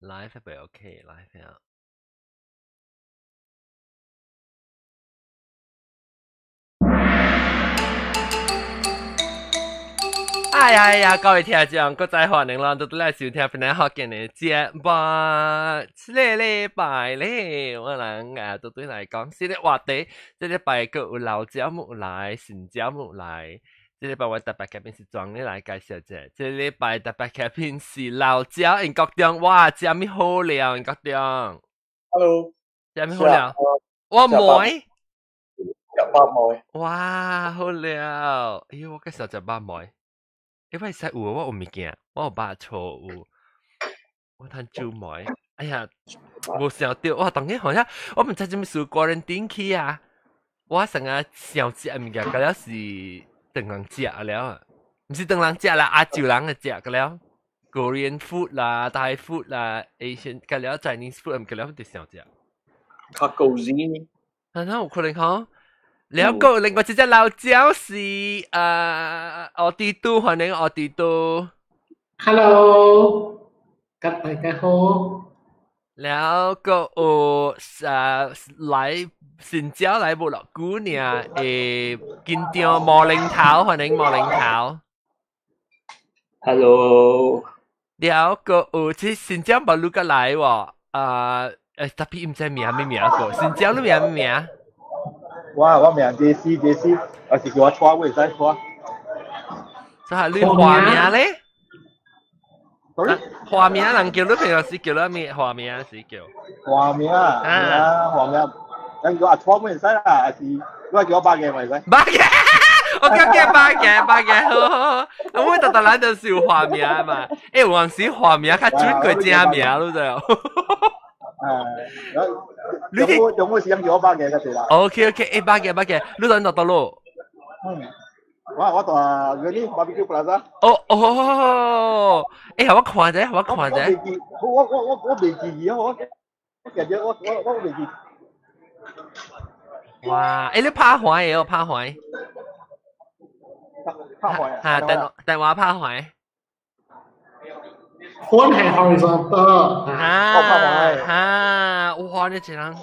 ，live 係 OK，live 啊。哎呀呀！各位聽眾，閣再歡迎咱都來收聽本來福建的節目。這個禮拜咧，我人啊都對來講，這個話題，這禮拜閣有老節目來，新節目來。這禮拜我特別嘉賓是莊你來介紹者。這禮拜特別嘉賓是老焦英國中，哇，食物好料，英國中。 Hello，食物好料。我糜。食肉糜。哇，好料！哎呦，我介紹食肉糜。因為使有我有物件，我有肉醋有，我趁煮糜。哎呀，無想到，哇！當然好像我毋知啥物事 quarantine 去啊，我成日想食物件，個了是唐人食了，毋是唐人食啦，亞洲人嘅食個了，Korean food 啦，Thai food 啦，Asian 個了 Chinese food，個了就想食。較高啲。啊，那有可能吼。了個另外一隻老焦是奧迪都，歡迎奧迪都。 Hello，大家好。了個有來新椒來無落久呢，緊張毛領頭，歡迎毛領頭。 Hello。了個有這新椒無愈個來喎，特別毋知名咩名個，新椒你名咩名？我名傑斯傑斯，還是叫我錯，我會使錯。這係你花名咧？ Sorry？花名人叫你平常時叫你咩？花名是叫？花名啊，花名，人叫阿錯我會使啦，還是我叫我八嘅會使？八嘅，我叫叫八嘅八嘅，好好好。我特特來就是有花名嘛，欸，有陣時花名較準過正名，你知無？你哋有冇時間叫我八嘅嗰時啦？OK OK，欸，八嘅八嘅，你在哪度咯？嗯，我我喺嗰啲 Barbecue Plaza。哦哦，欸，我看者，我看者。我未記憶啊，我感覺我未記。哇！欸，你拍壞哦，拍壞。拍壞啊！嚇，電話拍壞。款係 horizontal。嚇嚇，哇！你這人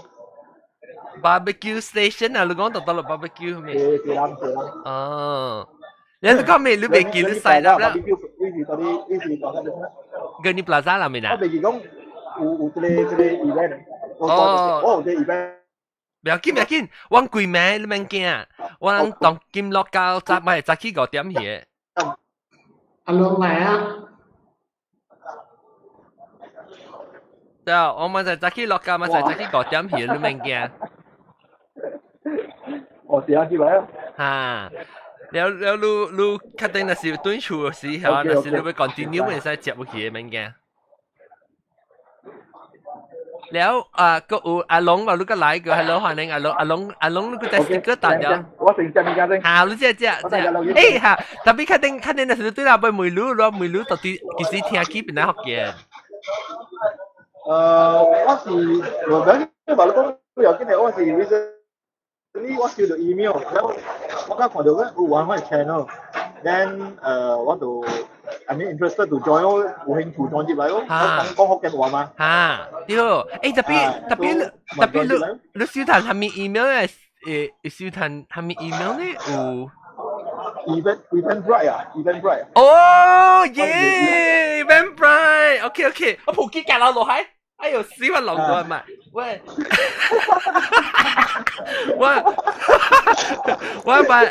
barbecue station 啊，你講到到了 barbecue 咩？是是人是人。哦，你講咩？你未記你細粒啦？ barbecue 呢是嗰啲，呢是講緊咩？跟你 plaza 啦，咪啊？我未記講有這個 event。哦。我有這個 event。不要緊，不要緊，我規暝你免驚，我當今落到早咪早起5點去。阿龍來啊！對，我嘛就早起落到嘛就早起五點去，你免驚。我時間去來啊！嚇，了了，你確定若是轉厝的時候，若是你欲 continue，會使接入去的免驚。了啊，閣有阿龍嘛，你閣來個，hello 歡迎阿龍，阿龍阿龍，你閣在 sticker 打掉。我先食物件先。好，你食食食。欸哈，特別確定確定，若是對啦，欲問你，我問你到底其實聽起邊哪福建？我是我唔要緊，話你講不要緊的，我是 recently 我收到 email，然後我剛看到個有玩我 channel，then 我就 I mean interested to join 咯，有興趣 join 入來咯。我講講福建話嘛。嚇，對，欸特別特別特別你你收到啥物 email 咧？收到啥物 email 咧？有。 Eventbrite 啊，Eventbrite。哦耶，Eventbrite，OK OK，我普吉架樓落海，哎呦死我龍過嘛，喂，我我把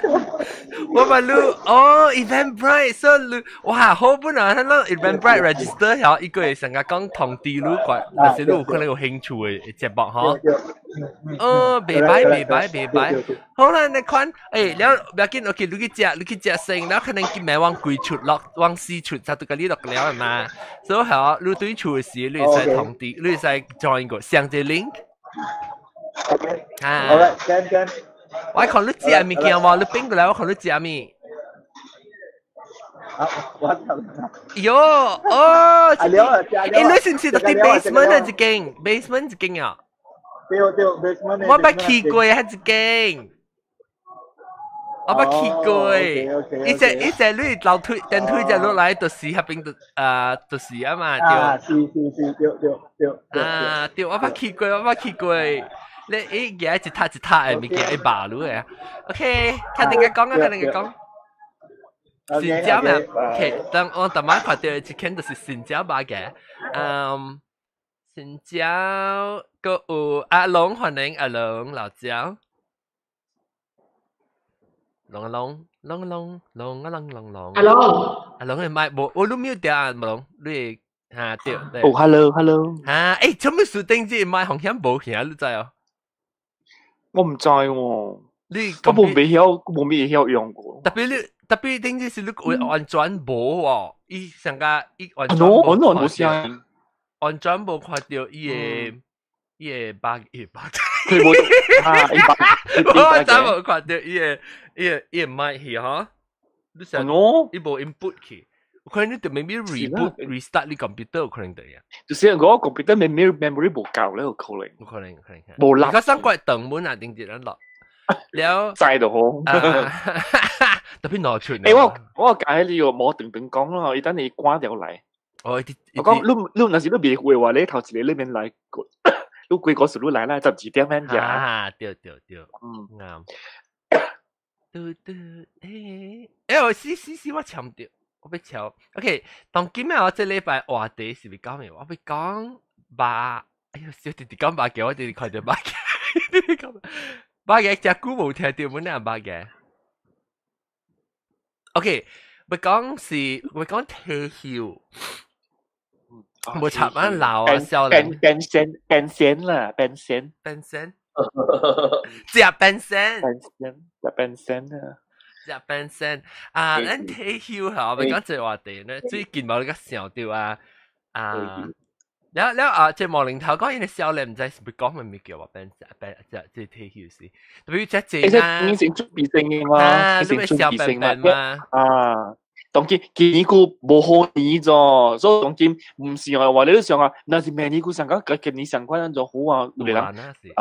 我把你哦 Eventbrite，所以你哇好本啊，他那 Eventbrite register 咗一個月成日講同地路關，但是你有可能有興趣的節目嗬。哦，袂歹袂歹袂歹，好啦，你看，欸，了不要緊，OK，你去食，你去食先，了可能今暝往規出落，往四出就都共你落了嘛。所以好，你對厝的時，你會使通知，你會使 join 過，上這 link。 OK。啊。好啦，跟跟。我看你食物件無？你變過來，我看你食物。啊，我喲，哦，啊了啊，欸，你是毋是佇 basement 的一間？basement 一間啊？對對，basement 我捌去過啊，一間。我捌去過。伊隻伊隻你樓梯電梯隻落來，就是彼邊就啊，就是啊嘛，對。啊，是是是，對對對。啊，對，我捌去過，我捌去過。你伊行一塔一塔的物件，伊馬路的。OK，聽人家講啊，聽人家講。新椒咩？OK，等我逐擺看到一間就是新椒肉嘅。嗯，新椒閣有阿龍，歡迎阿龍老椒。龍啊龍，龍啊龍，龍啊龍龍龍。阿龍，阿龍嘅麥無，我都沒有掉啊，龍，你嚇對。哦，hello，hello。嚇，欸，做咩事頂這麥紅險無去啊？你知哦？我毋知喎。你我無未曉，無未曉用過。特別你特別頂這是你完全無哦，伊上個伊完全無看到，完全無看著伊的伊的肉伊的肉。佢無啊，伊肉，我真無看著伊的伊的伊的麥去吼。你想，伊無 input 去，有可能你就 maybe reboot restart 你 computer 有可能得呀。就是我 computer memory memory 無夠咧，有可能。有可能，有可能。無力。佢三塊斷門啊，頂住咱落。了。知就好。特別攞出。欸，我我講你個無斷斷講咯，伊等你關掉來。哦，我講你你若是你袂會話，你頭一个你免來過，你幾個時你來啦，12點免食。啊，對對對，嗯，啱。嘟嘟，欸，欸，我試試試，我搶著，我欲敲。OK，當今仔我這禮拜話題是欲講咩？我欲講肉，哎喲，小弟弟講肉嘅，我弟弟看著肉嘅，弟弟講肉嘅，遮久無聽著，本來肉嘅。OK，欲講是欲講退休，無插啊老啊少年。變變變先啦，變先。變先。食變先。變先，食變先啊！食變先啊！咱退休吼，欲講這個話題呢，最近無你個想著啊啊！了了啊！這毛零頭講伊個少年毋知是欲講啥物叫我變變這這退休是，特別這這啊，你先準備性的嘛，你先準備性嘛，啊！當今今年久無好年咗，所以當今毋是話你都想啊，若是明年久上講，佮今年上款就好啊，有個人啊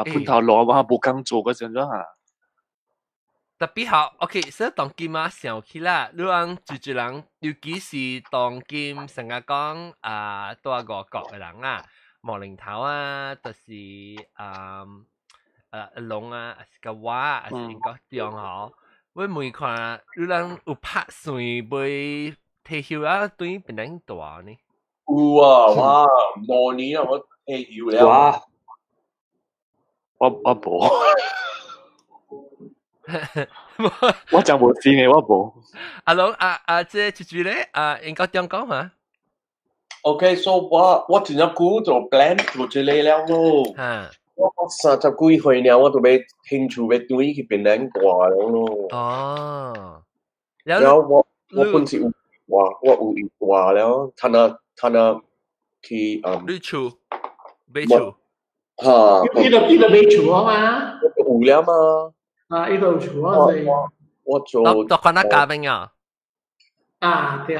噴頭路啊，無工做嗰陣咗嚇。特別好，OK，所以當今啊想起啦，你講一一人，尤其是當今成日講啊，蹛外國的人啊，毛零頭啊，就是啊龍啊，還是個我，還是英國中吼。我問看，你人有拍算欲退休啊？對變咱大呢？有啊，我5年啊，我退休了。我我無。我真無錢的，我無。阿龍阿阿這一句咧，啊應該點講嘛？OK，so 我我真正久就 plan 做這個了咯。我30幾歲了，我都欲興趣欲轉去檳城大了咯。哦。然後我我本是有話，我有話了，趁啊趁啊去嗯。你厝買厝。嚇！伊就伊就買厝啊嘛。有了嘛？啊，伊就有厝啊，所以。我做。做關那家邊啊？啊，對。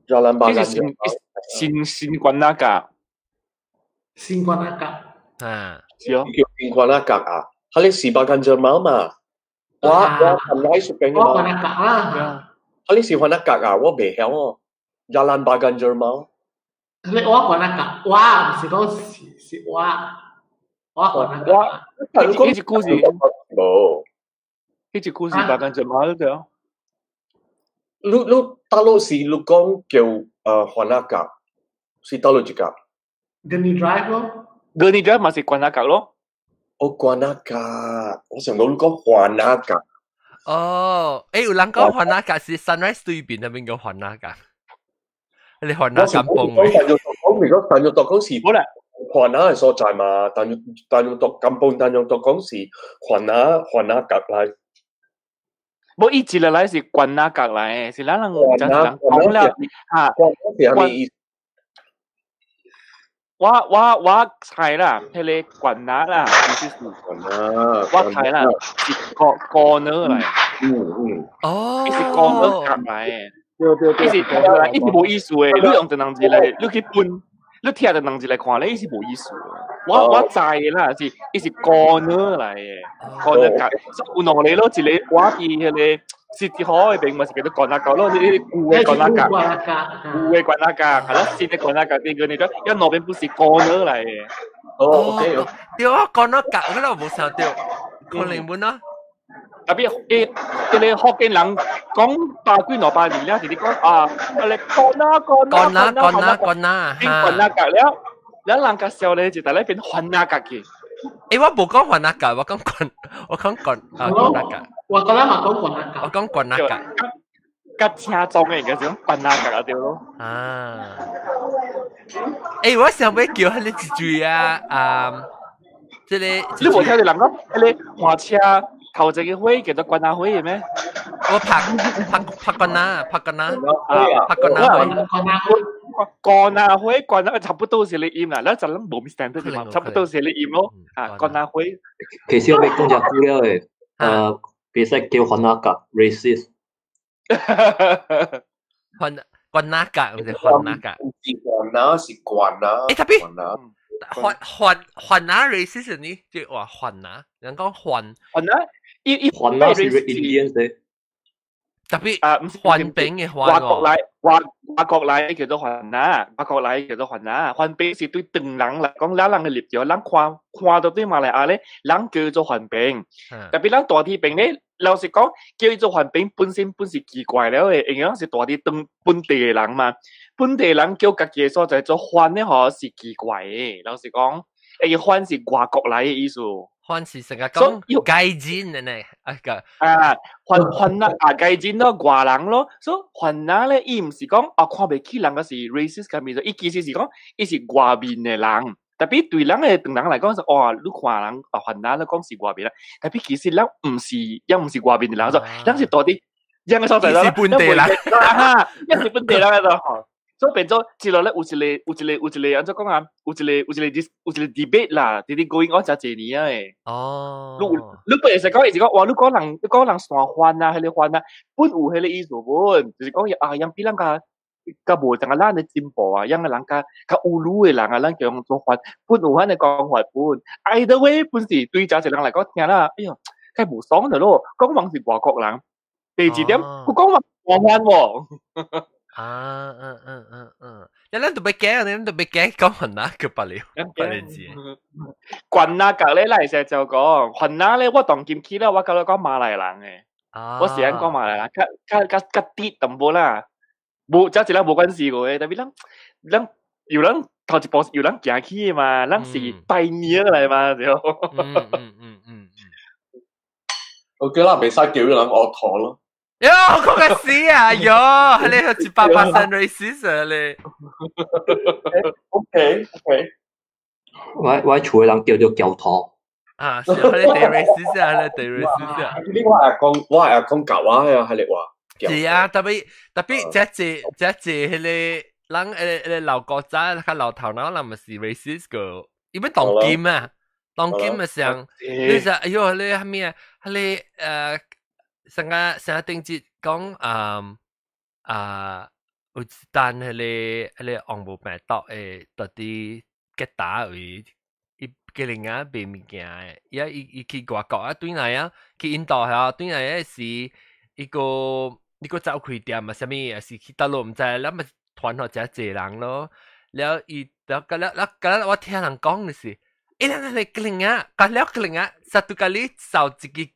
Jalan 這是新新新關那個？新關那個。啊。是哦。叫新關那個啊？佢哋是巴干啫嘛嘛？我我近來熟緊嘛。我關那個啊。佢哋是關那個啊？我袂曉哦。Jalan Bagan Jermal。你我關那個，我毋是講是是我，我關那個。我，呢隻故事無。呢隻故事巴干啫嘛對哦。你你大陸是你講叫環那格，是佗落一個？ Gurney Drive 咯。 Gurney Drive 嘛是關那格咯。哦，關那格，我想講你講環那格。哦，欸，有人講環那格是 Sunrise 對面那邊個環那格。你環那甘榜嘅。講如果但要讀講是環那嘅所在嘛，但要但要讀甘榜，但要讀講是環那環那格來。無伊一個來是關那格來，是咱人真是人講了嚇。關我我我猜啦，彼個關那啦，意思是我猜啦，是個個呢來。嗯嗯。哦。伊是個呢格來的。對對對。伊是伊是無意思的，你用一人字來，你去分，你聽一人字來看咧，伊是無意思的。我知啦，是伊是 corner 來嘅，corner 格，所以有兩個咯，一個我佇彼個 City Hall 嗰邊嘛是叫做關那角咯，你舊的關那角，舊的關那角，係咯，新的關那角變個你講，一兩邊不是 corner 來嘅。哦，OK，對啊，關那角我都無想到，可能本啊。特別彼個福建人講百幾兩百年了，是你講啊，你關那關那關那關那變關那角了，了人家笑咧就在那邊還那角去。我無講還那角，我講關，我講關啊關那角。我剛才嘛講關那角，我講關那角。較正宗的應該是講關那角對咯。啊。我想欲叫彼個一句啊，啊，這個你無聽到人講，彼個換車頭一個火叫做關那火的咩？我拍拍拍關那，拍關那，拍關那火，關那火，關那差不多是你音啦，咱就攏無 standard 嘛，差不多是你音咯。啊，關那火。其實我欲講隻久了的，袂使叫番仔角 racist。番關那角，毋是番那角。是關那是關那。特別番番番那 racist 呢？即話番那，人講番番那，伊伊番那是 Indian 的。特別啊，毋是番兵的番外國來外外國來叫做番那，外國來叫做番那。番兵是對唐人來講，咱人的立場，咱看看到對馬來亞咧，人叫做番兵。特別咱大地兵咧，老實講，叫伊做番兵本身本是奇怪了的，因為咱是大地當本地的人嘛，本地人叫家己的所在做番咧，吼是奇怪的。老實講，因為番是外國來的意思。番是成日講外人的呢，啊個啊，番番仔啊，外人咯，外人咯，所以番仔咧，伊毋是講啊看袂起人，個是 racist 個物，伊其實是講伊是外面的人，特別對咱的唐人來講是哇，你看人啊番仔，你講是外面人，特別其實咱毋是，也毋是外面的人，咱是蹛佇這个所在咯，是本地人，啊，也是本地人個吼。所以變做接落咧有一個有一個有一個按怎講啊？有一個有一個有一個 debate 啦，直直 going on 誠濟年啊的。哦，你你不會使講，伊是講哇，你講人你講人山番啊，彼個番啊，本有彼個意思本，就是講啊，人比咱較較無像咱的進步啊，樣個人較較有魯的人啊，咱叫人做番，本有按呢講法本。Either way，本是對誠濟人來講聽啦，哎喲，較無爽著咯，講人是外國人。第二點，佢講話外番喎。啊，嗯嗯嗯嗯，你咱都欲驚，咱都欲驚講番仔個別了，別了字。關那角咧，咱會使就講，番仔咧，我當今去了，我感覺講馬來人的，我是按講馬來人，較較較較直淡薄啦，無，這一個無關係個，特別咱咱有人頭一步有人行去的嘛，咱是 pioneer 來嘛，對。嗯嗯嗯嗯。 OK 啦，袂使叫人學堂咯。喲，講個死啊！喲，你係100% racist 啊你。 OK OK，我我厝的人叫做教徒。啊，是啊，你對 racist 啊，你對 racist 啊。你我阿公，我阿公教我啊，係你話。是啊，特別特別這這這這彼個人彼個老古早較老頭腦人嘛是 racist 個，伊欲當今啊，當今嘅上，你說哎喲，你蝦米啊？彼個上個上個頂節講啊啊，有一單彼個彼個紅毛病毒的，到底吉打位伊吉林仔賣物件的，伊啊伊伊去外國啊，轉來啊，去印度遐，轉來的是伊個伊個走開店啊，啥物也是去佗落毋知，咱咪團予誠濟人咯。了伊了了了了我聽人講的是，伊人係吉林仔，甲了吉林仔，satu kali 掃一個。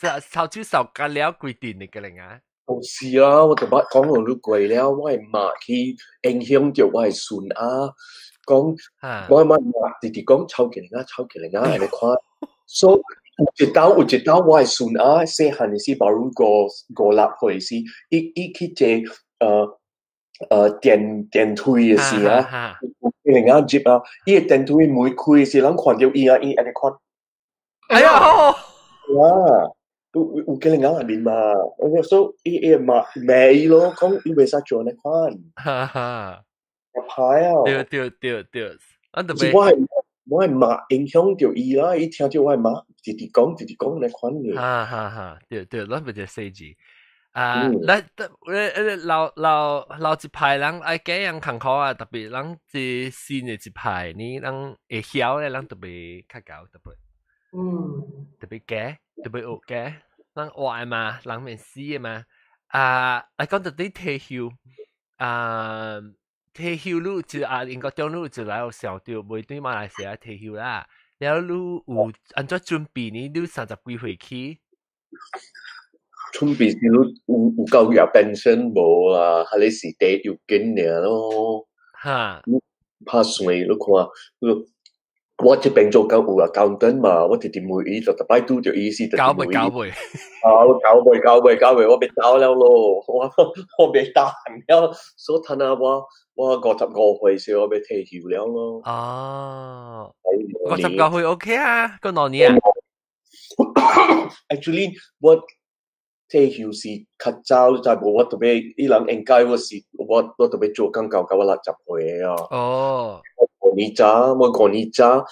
掃手掃甲了規陣的吉林仔。冇事啦，我就捌講到你過了，我的媽去影響著我的孫仔，講我媽媽直直講臭吉林仔，臭吉林仔，按呢看。所以有一道有一道，我的孫仔細漢的時，baru 五五六歲時，伊伊去坐電電梯的時啊，吉林仔入啊，伊的電梯門開時，人看著伊啊，伊按呢看。哎喲！哇！有有吉林仔內面嘛，我所以伊伊罵罵伊咯，講伊袂使做按呢款。哈哈，歹啊！對對對對，啊特別我係我的媽影響著伊啦，伊聽著我的媽直直講直直講按呢款嘅。哈哈哈，對對，咱咪就細字。啊，咱老老老一派人愛幾樣艱苦啊，特別咱這新的一派，呢人會曉咧，人特別較𠢕，特別，特別假，特別學假，人活的嘛，人免死的嘛。啊，來講到底退休，啊，退休你就啊，英國中你就來有想到，袂對馬來西亞退休啦。了你有按怎準備呢？你30幾歲起？準備是你有夠入 pension 無啊？還是地又緊爾咯？拍算你看，我這邊做工有 accountant 嘛，我直直問伊，就逐擺拄著伊是搞袂搞袂？啊，我搞袂搞袂搞袂，我欲走了咯，我欲得閒了，所以趁啊我55歲時我欲退休了咯。哦，55歲 OK 啊，個2年啊。 Actually，我退休是較早，就無我特別，伊人應該我是我特別做工到我60歲啊。5年早，我五年早，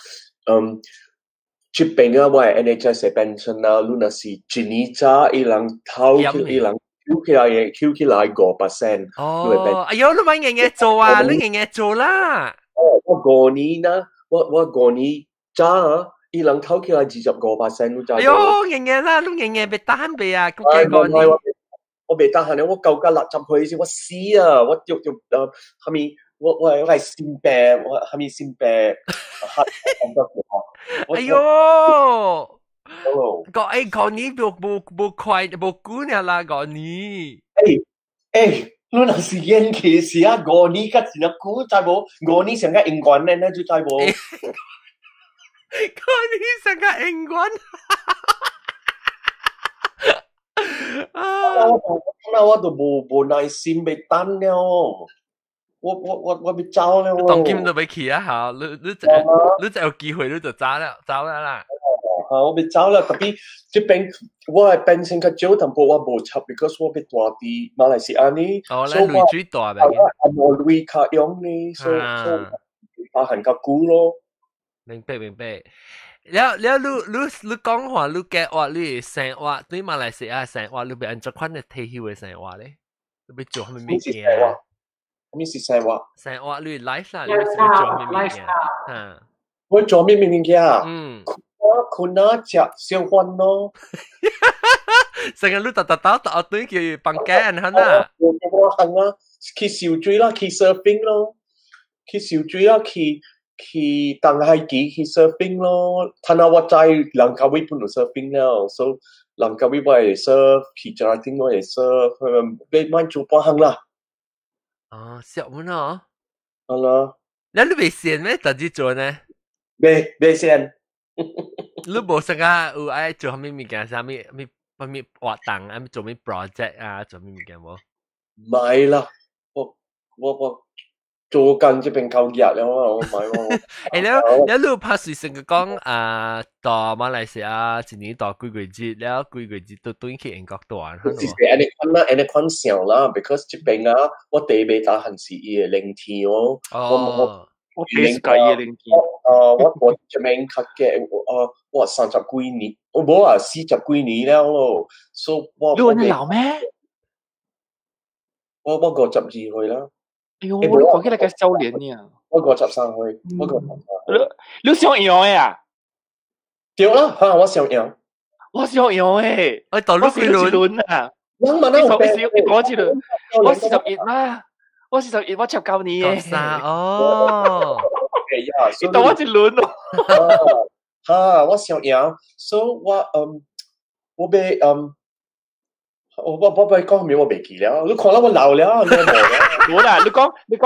這邊啊，我的 NHS pension 啊，你若是一年早，伊人偷去，伊人扣起來的，扣起來5%。哦，哎喲，你咪硬硬做啊，你硬硬做啦。我五年啊，我五年早啊，伊人扣起來25%，你知無？哎喲，硬硬啦，你硬硬別得閒未啊？咁幾個年。我袂得閒咧，我到到60歲時，我死啊！我著著蝦米？我係心病，我蝦米心病？哎喲！個哎個年無無無快無久呢啦，個年。欸，你若是演戲時啊，五年較真久，知無？五年上個永遠咧，你就知無？五年上個永遠。啊！那我都無耐心欲等了，我欲走了。當今都欲去啊！嚇，你就有機會，你就走了，走了啦。啊！我欲走了，特別這邊我的pension較少淡薄，我無插，because 我欲住佇馬來西亞呢。哦，你鐳水大唄？我無鐳較用呢，所以得閒較久咯。明白明白。了了，你講話，你計劃你生活對馬來西亞生活，你欲按怎款的退休的生活咧？你欲做啥物物件？啥物是生活？生活你 life 啦，你是欲做啥物物件？嗯，我做啥物物件？嗯。我困啊，食小飯咯。成日你特特兜特對佢房間嚇呐？我行啊，去游水啦，去 surfing 咯，去游水啦，去東海機去 surfing 咯。趁啊，我知蘭卡威本有 surfing 了，所以蘭卡威我會 surf，去加丁我會 surf，欲莫做半項啦。哦，笑乜哦？好啦。你袂閒咩？自己做呢？袂閒。你無啥個有愛做啥物物件？啥物物啥物活動啊？做咩 project 啊？做咩物件無？唔係啦，我做工這邊夠熱了啊！我唔係我。欸，了了，你拍隨成個講啊，到馬來西亞一年到幾個月，了幾個月都轉去英國住。是按呢款啦，按呢款想啦，because 這邊啊，我第一打還是伊的靈天哦。哦。我第一個伊的靈天。啊，我這邊較嘅，啊，我30幾年，我無啊，40幾年了咯，所以我。你話你老咩？我52歲啦。哎喲，你講起來個少年呢？我53歲，我53。你想樣的啊？對啦，嚇我想樣。我想樣的。我到你幾輪啊？我問你我一輪，我41嘛，我41，我插九年的。三哦。你到我一輪咯。嚇，我想樣，所以我我欲我欲講咩我袂記了，你看到我老了，你無了。無啦，你講，你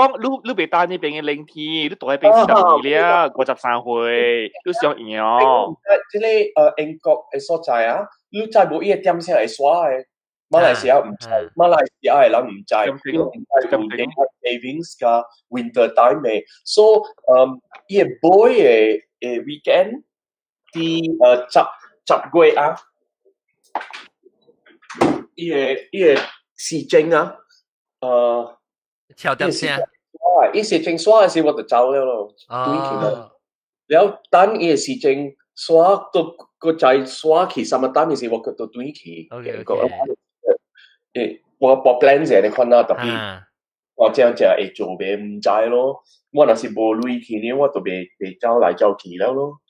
袂當呢邊的靈天，你住喺邊42了，53歲，你想樣。這個英國的所在啊，你知無伊的點聲會煞的？馬來西亞毋知，馬來西亞的人毋知，伊毋知有 daylight savings 佮 winter time 的，所以伊的尾的 weekend 佇10月啊，伊的時鐘啊，超點聲。伊時鐘煞的時我就走了咯，轉去咯。了等伊的時鐘煞都閣再煞去，什麼等的時我閣就轉去。 OK OK。誒，我 plan 是按呢款啦，特別我正正會做袂毋知咯。我若是無鐳去呢，我就袂走來走去了咯。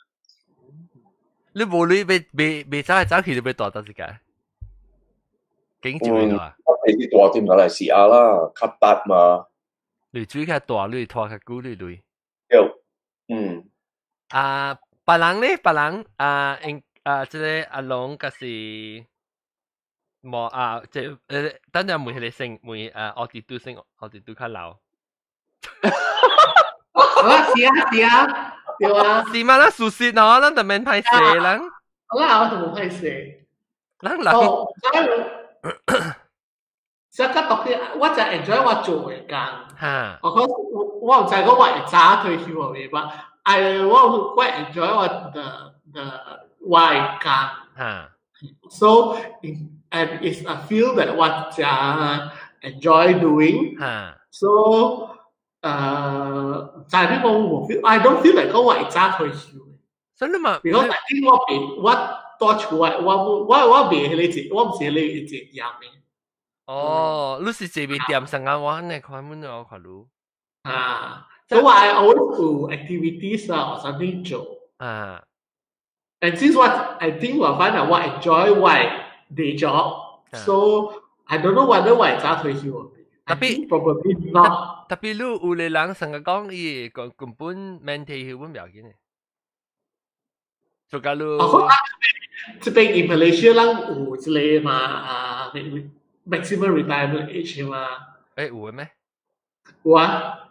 你無鐳袂走來走去，你欲蹛佗一間？景就會啊！我係去蹛佇馬來西亞啦，較達嘛。你水較大，你拖較久，你鐳。對，嗯。啊，別人咧，別人啊，應啊，這个阿龍佮是無啊，這等陣問彼个先，問啊，奧迪都先，奧迪都較老。啊，是啊，是啊，對啊。是嘛？咱事實喏，咱就免歹勢人。好啦，我就無歹勢。咱人。哦，這個特別，我就 enjoy 我做的工。哈。我講我毋知講我會早退休未吧？哎，我 enjoy 我的我的工。哈。 So and it's a field that 我真 enjoy doing. 哈。 So 在呢個我 feel I don't feel like 講我會早退休。真的嘛？Because I think 我袂我蹛厝我袂彼個我毋是彼個一樣的。哦，你是這邊店上啊？我呢看滿我看你。啊，so I always do activities 啊，or something 做。啊。 And since what I think 我 find that 我 enjoy 我 day job, so I don't know whether 我會早退休。 Tapi probably not。 Tapi 你有个人成日講伊個根本免退休本不要緊的。做甲你。哦，這邊 in Malaysia 人有這個嘛啊，maximum retirement age 嘛。欸，有的咩？有啊。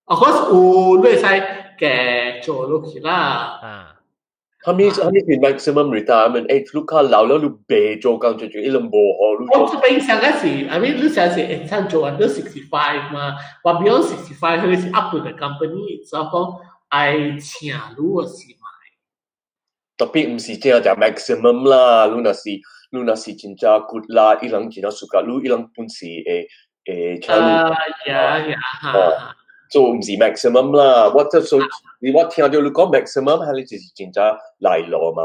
Of course 有，你會使加做落去啦。啊。啥物是 maximum retirement age？你較老了，你袂做工就一攏無好。我這邊上個是，I mean 你上是會當做到 65 嘛，but beyond 65 彼是 up to the company itself 講愛請你還是嘛。特別毋是正正 maximum 啦，你若是真正骨力，伊人真正 suka 你，伊人本是會請你。啊 yeah yeah 哈。做毋是 maximum 啦，我這所以我聽著你講 maximum，係你就是真正來咯嘛。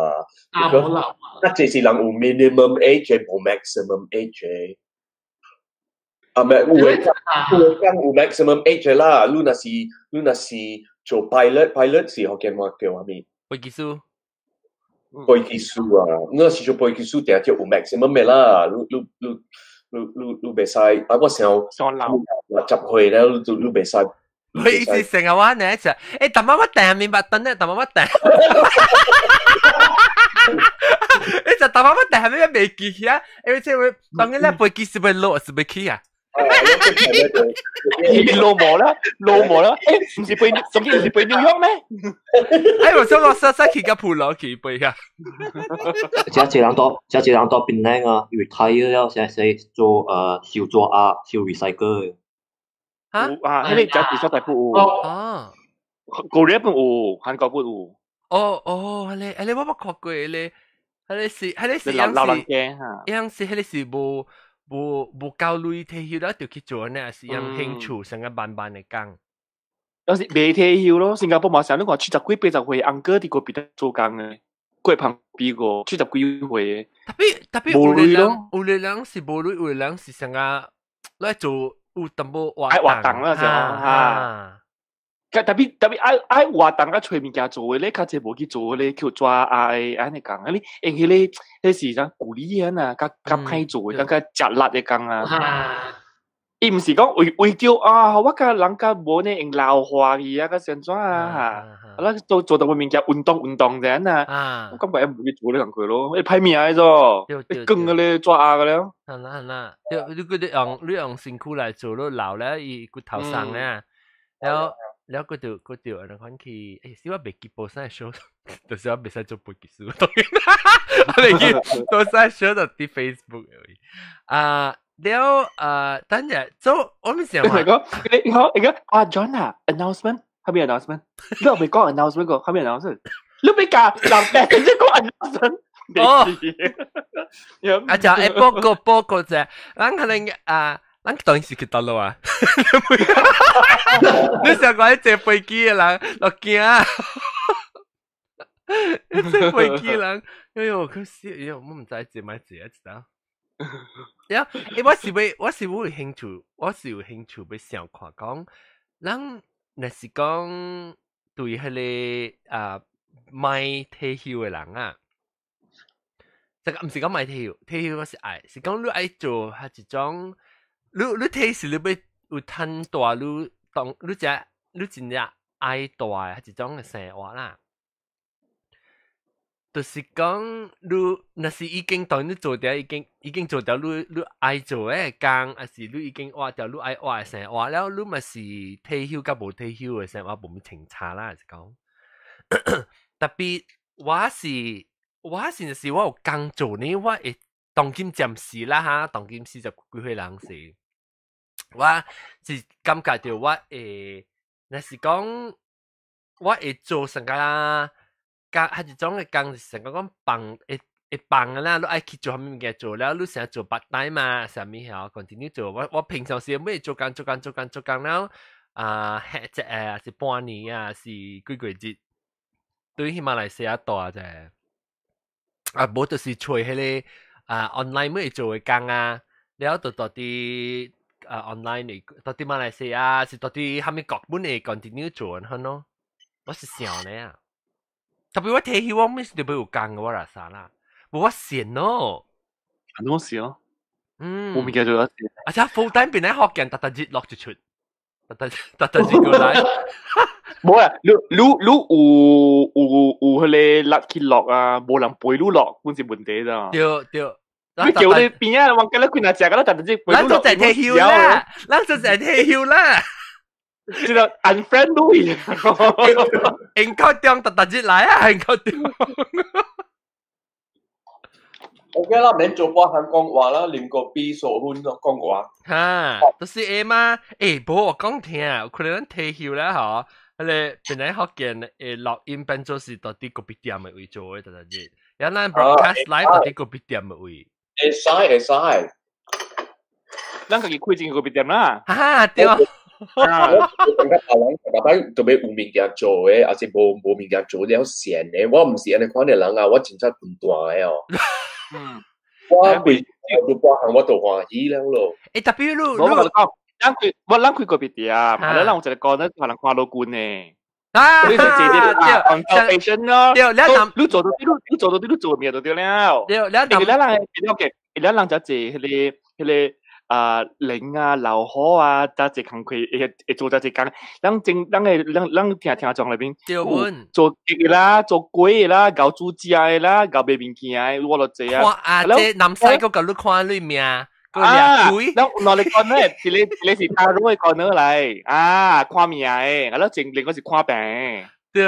啊，無老。啊，這是人有 minimum age，無 maximum age。啊，咩有的有的講有 maximum age 啦，你若是做 pilot，pilot 是福建話叫啥物？飛機師。飛機師啊，你若是做飛機師，定就有 maximum 的啦，你袂使啊！我想60歲了，你袂使。我意思成日話呢就，欸，淡仔我訂明白等咧，淡仔我訂。你就淡仔我訂係咩未記起啊？因為這會當然咧飛機是欲落是欲起啊？落無啦，落無啦，欸，毋是飛，總之毋是飛紐約咩？哎，我想我實實去個普羅去飛啊！這一個人蹛檳城啊，retire 了，現在做燒紙啊，燒 recycle 的。有啊，彼个這所在本有。哦。 Korea 本有，韓國本有。哦哦，彼个我捌看過，彼个是老人家哈。樣是彼个是無夠鐳退休了就去做呢，是用興趣成個慢慢的工。有時未退休咯，新加坡嘛是，你看70幾80歲 uncle 佇閣邊做工的，過旁邊個70幾歲的。 Tapi 有的人是無鐳，有的人是成個來做有淡薄活愛活動啦，就哈。特別愛活動啊，揣物件做的咧，較濟無去做咧，去抓啊的按呢工，啊你用彼个彼是啥鼓勵啊，較較歹做的，較較吃力的工啊。伊毋是講為著啊，我佮人較無呢用老化去啊，較先怎啊哈，啊，做做淡薄物件運動運動者啊，我感覺伊無去做呢工課咯，伊歹命的做，伊光個咧抓啊個了。係啦係啦，對，你用身軀來做，你老了伊骨頭鬆啊，然後。了佢就按呢款去，欸，是我袂記報啥 show，就是我袂使做飛機師，當然，我袂記報啥 show 就佇 Facebook 而已。啊，了啊，等下做我們想話，講你講你講啊，John 啊，announcement，後面 announcement，你未講 announcement 個，後面 announcement，你未教人病，你講 announcement。哦，啊就會報告者，咱可能啊。咱當然是去佗落啊！你想講坐飛機的人落驚，你坐飛機的人，哎喲，可惜，哎喲，我毋知坐欲坐啊，知道？了，欸，我是會興趣，我是有興趣欲想看講，咱若是講對彼个啊欲退休的人啊，這個毋是講欲退休，退休我是愛，是講你愛做彼一種，你退是你欲有趁大，你當你這你真正愛大的彼一種的生活啦。就是講，你若是已經當你做掉，已經做掉你愛做的工，抑是你已經活掉你愛活的生活了，你嘛是退休佮無退休的生活無啥清差啦，是講。特別我是就是我有工做呢，我會當今暫時啦哈，當今40幾歲人是，我是感覺著我會，若是講我會做成個。工彼一種的工是成個講放會會放的啦，你愛去做啥物物件做了，你成日做 part time 嘛，啥物曉 continue 做。我平常時每做工做工做工做工了，啊，一是半年啊，是幾個月，對馬來西亞大者，啊，無就是揣彼个啊 online 每做的工啊，了就到佇啊 online 嚟，到佇馬來西亞是到佇啥物國本會 continue 做的咯，我是想呢啊。特別我退休，我每時都欲有工的，我啦啥啦，無我閒咯。很多事咯。我物件做得。而且 full time 變喺福建，逐逐日落一出，逐逐逐逐日過來。無啊，你有彼个力去落啊，無人陪你落，本是問題咋。對對。你叫你邊啊？我今日開哪食，今日逐逐日陪你落。咱就在退休啦，咱就在退休啦。這個 unfriendly，應該中逐逐日來啊，應該中。 OK 啦，免做半項講話啦，啉個啤數分咯講話。哈，就是會嗎？欸，無我講聽，可能咱退休了吼，彼个本來福建會錄音變做是到佇咖啡店的位做的，逐逐日。然後咱 broadcast live 到佇咖啡店的位。會使會使。咱家己開一間咖啡店啦。哈，對。我感覺別人逐擺特別有物件做的，抑是無物件做了閒的，我毋是按呢款的人啊，我真正笨蛋的哦。我規做半項我就歡喜了咯。欸，特別你我甲你講，咱開我咱開咖啡店，啊，咱有一個講，咱可能看老君呢。啊，你就坐啲啊，consultation 咯。對，你你做到啲，你做到啲，你做咩就對了。對，你因為咱人嘅，咱人就坐彼个啊，靈啊、流火啊，揸隻工課會會做揸隻工。咱正咱嘅咱咱聽聽眾內邊，做雞啦，做鬼啦，搞煮食的啦，搞賣物件的，我都知啊。啊，這南西閣共你看你命，啊，咱攞嚟講咧，一個是塔羅的講來，啊，看命的，啊，咱另個是看病。對。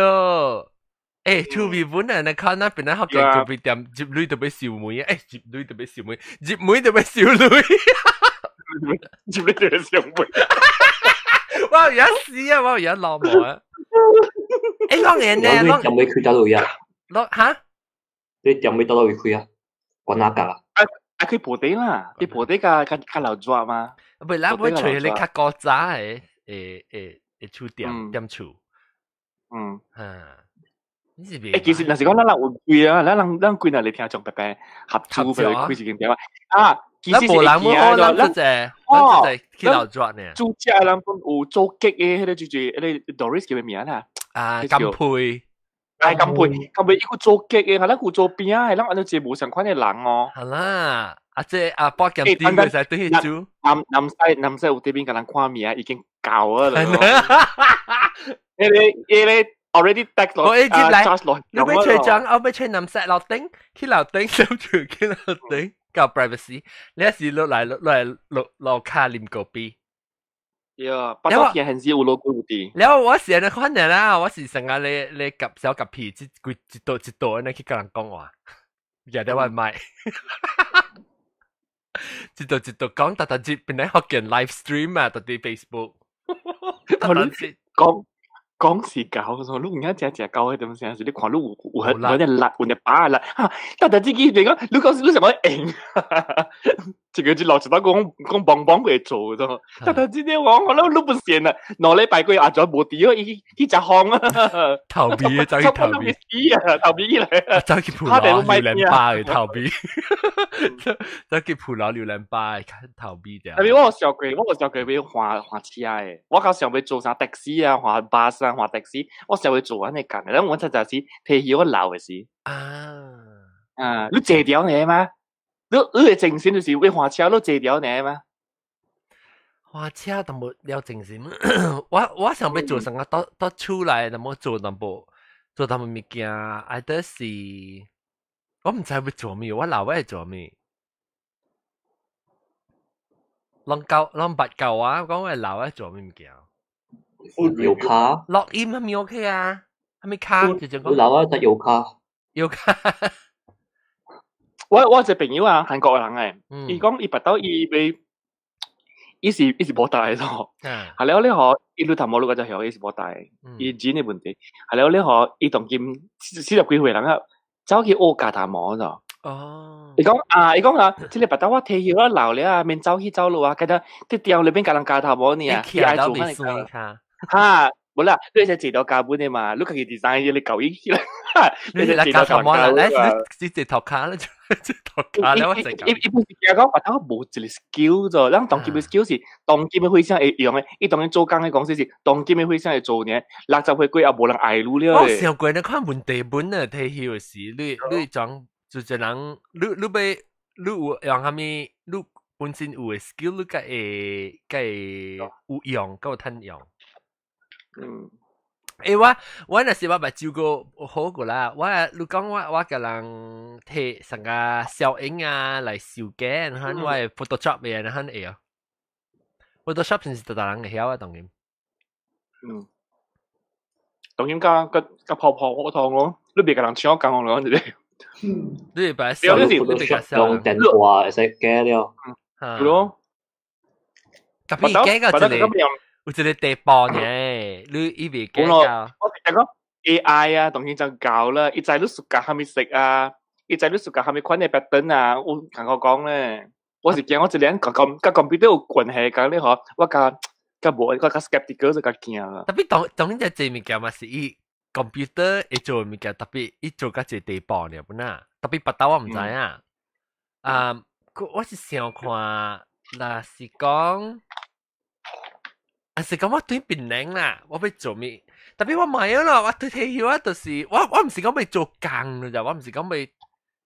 欸，趣味本來你看那邊那福建咖啡店入鐳就欲收錢，欸，入鐳就欲收錢，入門就欲收鐳。入鐳就欲收錢。我有死啊！我有落毛啊！欸，啷個呢？你店欲開佗位啊？啷哈？你店欲佗位開啊？關哪家？啊啊，開鋪底啦，佇鋪底較較較流熱嘛。不，咱欲揣彼較古早的，的厝店店厝。哈。欸，其實若是講咱人有開啊，咱人咱幾若嚟聽眾白白合租俾開一間店啊。啊，其實是無人冇，咱只咱只去流熱呢。煮食的人有做雞的，彼個就是彼個 Doris 叫咩名啦？啊，金佩。哎，金佩，金佩伊有做雞的，咱有做餅的，咱按呢一個無相款的人哦。好啦，啊這啊包鹹甜會使對去煮。南西有這邊共人看名已經夠啊啦。彼個 already text 落，我一入來，你欲揣張，我欲揣南西樓頂，去樓頂，諗住去樓頂，較 privacy，你是落來落來落樓跤啉咖啡。對啊，巴多片還是有老貴有啲。了我是按呢款的啦，我是成日咧夾小夾皮，一規一道一道按呢去共人講話，舉得我麥，一道一道講，逐逐日本來福建 live stream 啊，佇 Facebook，講。講是搞，你唔啱食食狗迄點聲是，你看你有有點辣，有點把辣，哈！但但自己別講，你講你想講硬，這個就老實講講棒棒會做咗。但但這啲我我都不善啊，2禮拜過阿咗無佇哦，伊去食風啊，逃避，走去逃避，啊，逃避起來，走去葡羅榴蓮巴去逃避，走去葡羅榴蓮巴逃避掉。特別我有想過，我有想過欲換換車的，我較想欲做啥的士啊，換巴士啊，換的士，我想欲做按呢工的，但我才就是退休我老的時。啊啊！你坐掉呢嗎？你的精神就是欲換車，你坐掉呢嗎？換車都無了精神，我想欲做啥個，到厝內，淡薄做淡薄，做淡薄物件，愛得是，我毋知欲做咩，我老會做咩？攏教攏捌教我，講我老會做咩物件？有卡，錄音係咪 OK 啊？係咪卡？就講老啊，就有卡，有卡。我一個朋友啊，韓國人誒，伊講伊捌到伊欲。伊是無大咯，係了你嗬，伊路頭毛路個就曉，伊是無大，伊錢的問題。係了你嗬，伊當今40幾歲人啊，走去學鉸頭毛咗。哦，伊講啊，伊講啊，這個捌到我退休啊老了啊，免走去走路啊，記得佇店裏邊共人鉸頭毛呢啊，伊愛做咩個？哈，無啦，你是一條膠本的嘛，你家己 design 你搞伊起來，你是來鉸頭毛啦，來是一頭卡啦，一頭卡了，我伊伊本是驚講，捌到無一個 skill 咗，咱當今的 skill 是當今的非常會用的，伊當今做工的公司是當今的非常會做呢，60歲過後無人愛你了。我想過你看問題本啊，退休時你講就一人，你欲你有用啥物？你本身有的 skill，你才會有用，才有趁用。嗯，欸，我若是我捌照過好過啦。我你講我共人提上個小影啊來修改，然後我 Photoshop 嘅，然後會啊。Photoshop 是逐逐人會曉啊，當然。嗯，當然加加加泡泡嗰套咯，你別共人搶講咯，你。你把小，你別用電話會使改了。嗯，咯。特別改個一個。有一個地步呢，你伊未改到。我是講 AI 啊，當然就教啦，伊知你暑假蝦米色啊，伊知你暑假蝦米款的 pattern 啊，我同我講咧，我是驚我一年佮 computer 有關係，講你嗬，我較較無，我較 skeptical 就較驚啦。特別當然這物件嘛是伊 computer 會做物件，特別伊做到這個地步呢，本啊，特別別兜我毋知影。啊，我是想看，若是講。啊是講我對檳榔啦，我欲做咩？特別我唔係啦，我對退休啊，就是我唔是講欲做工啦，我唔是講欲，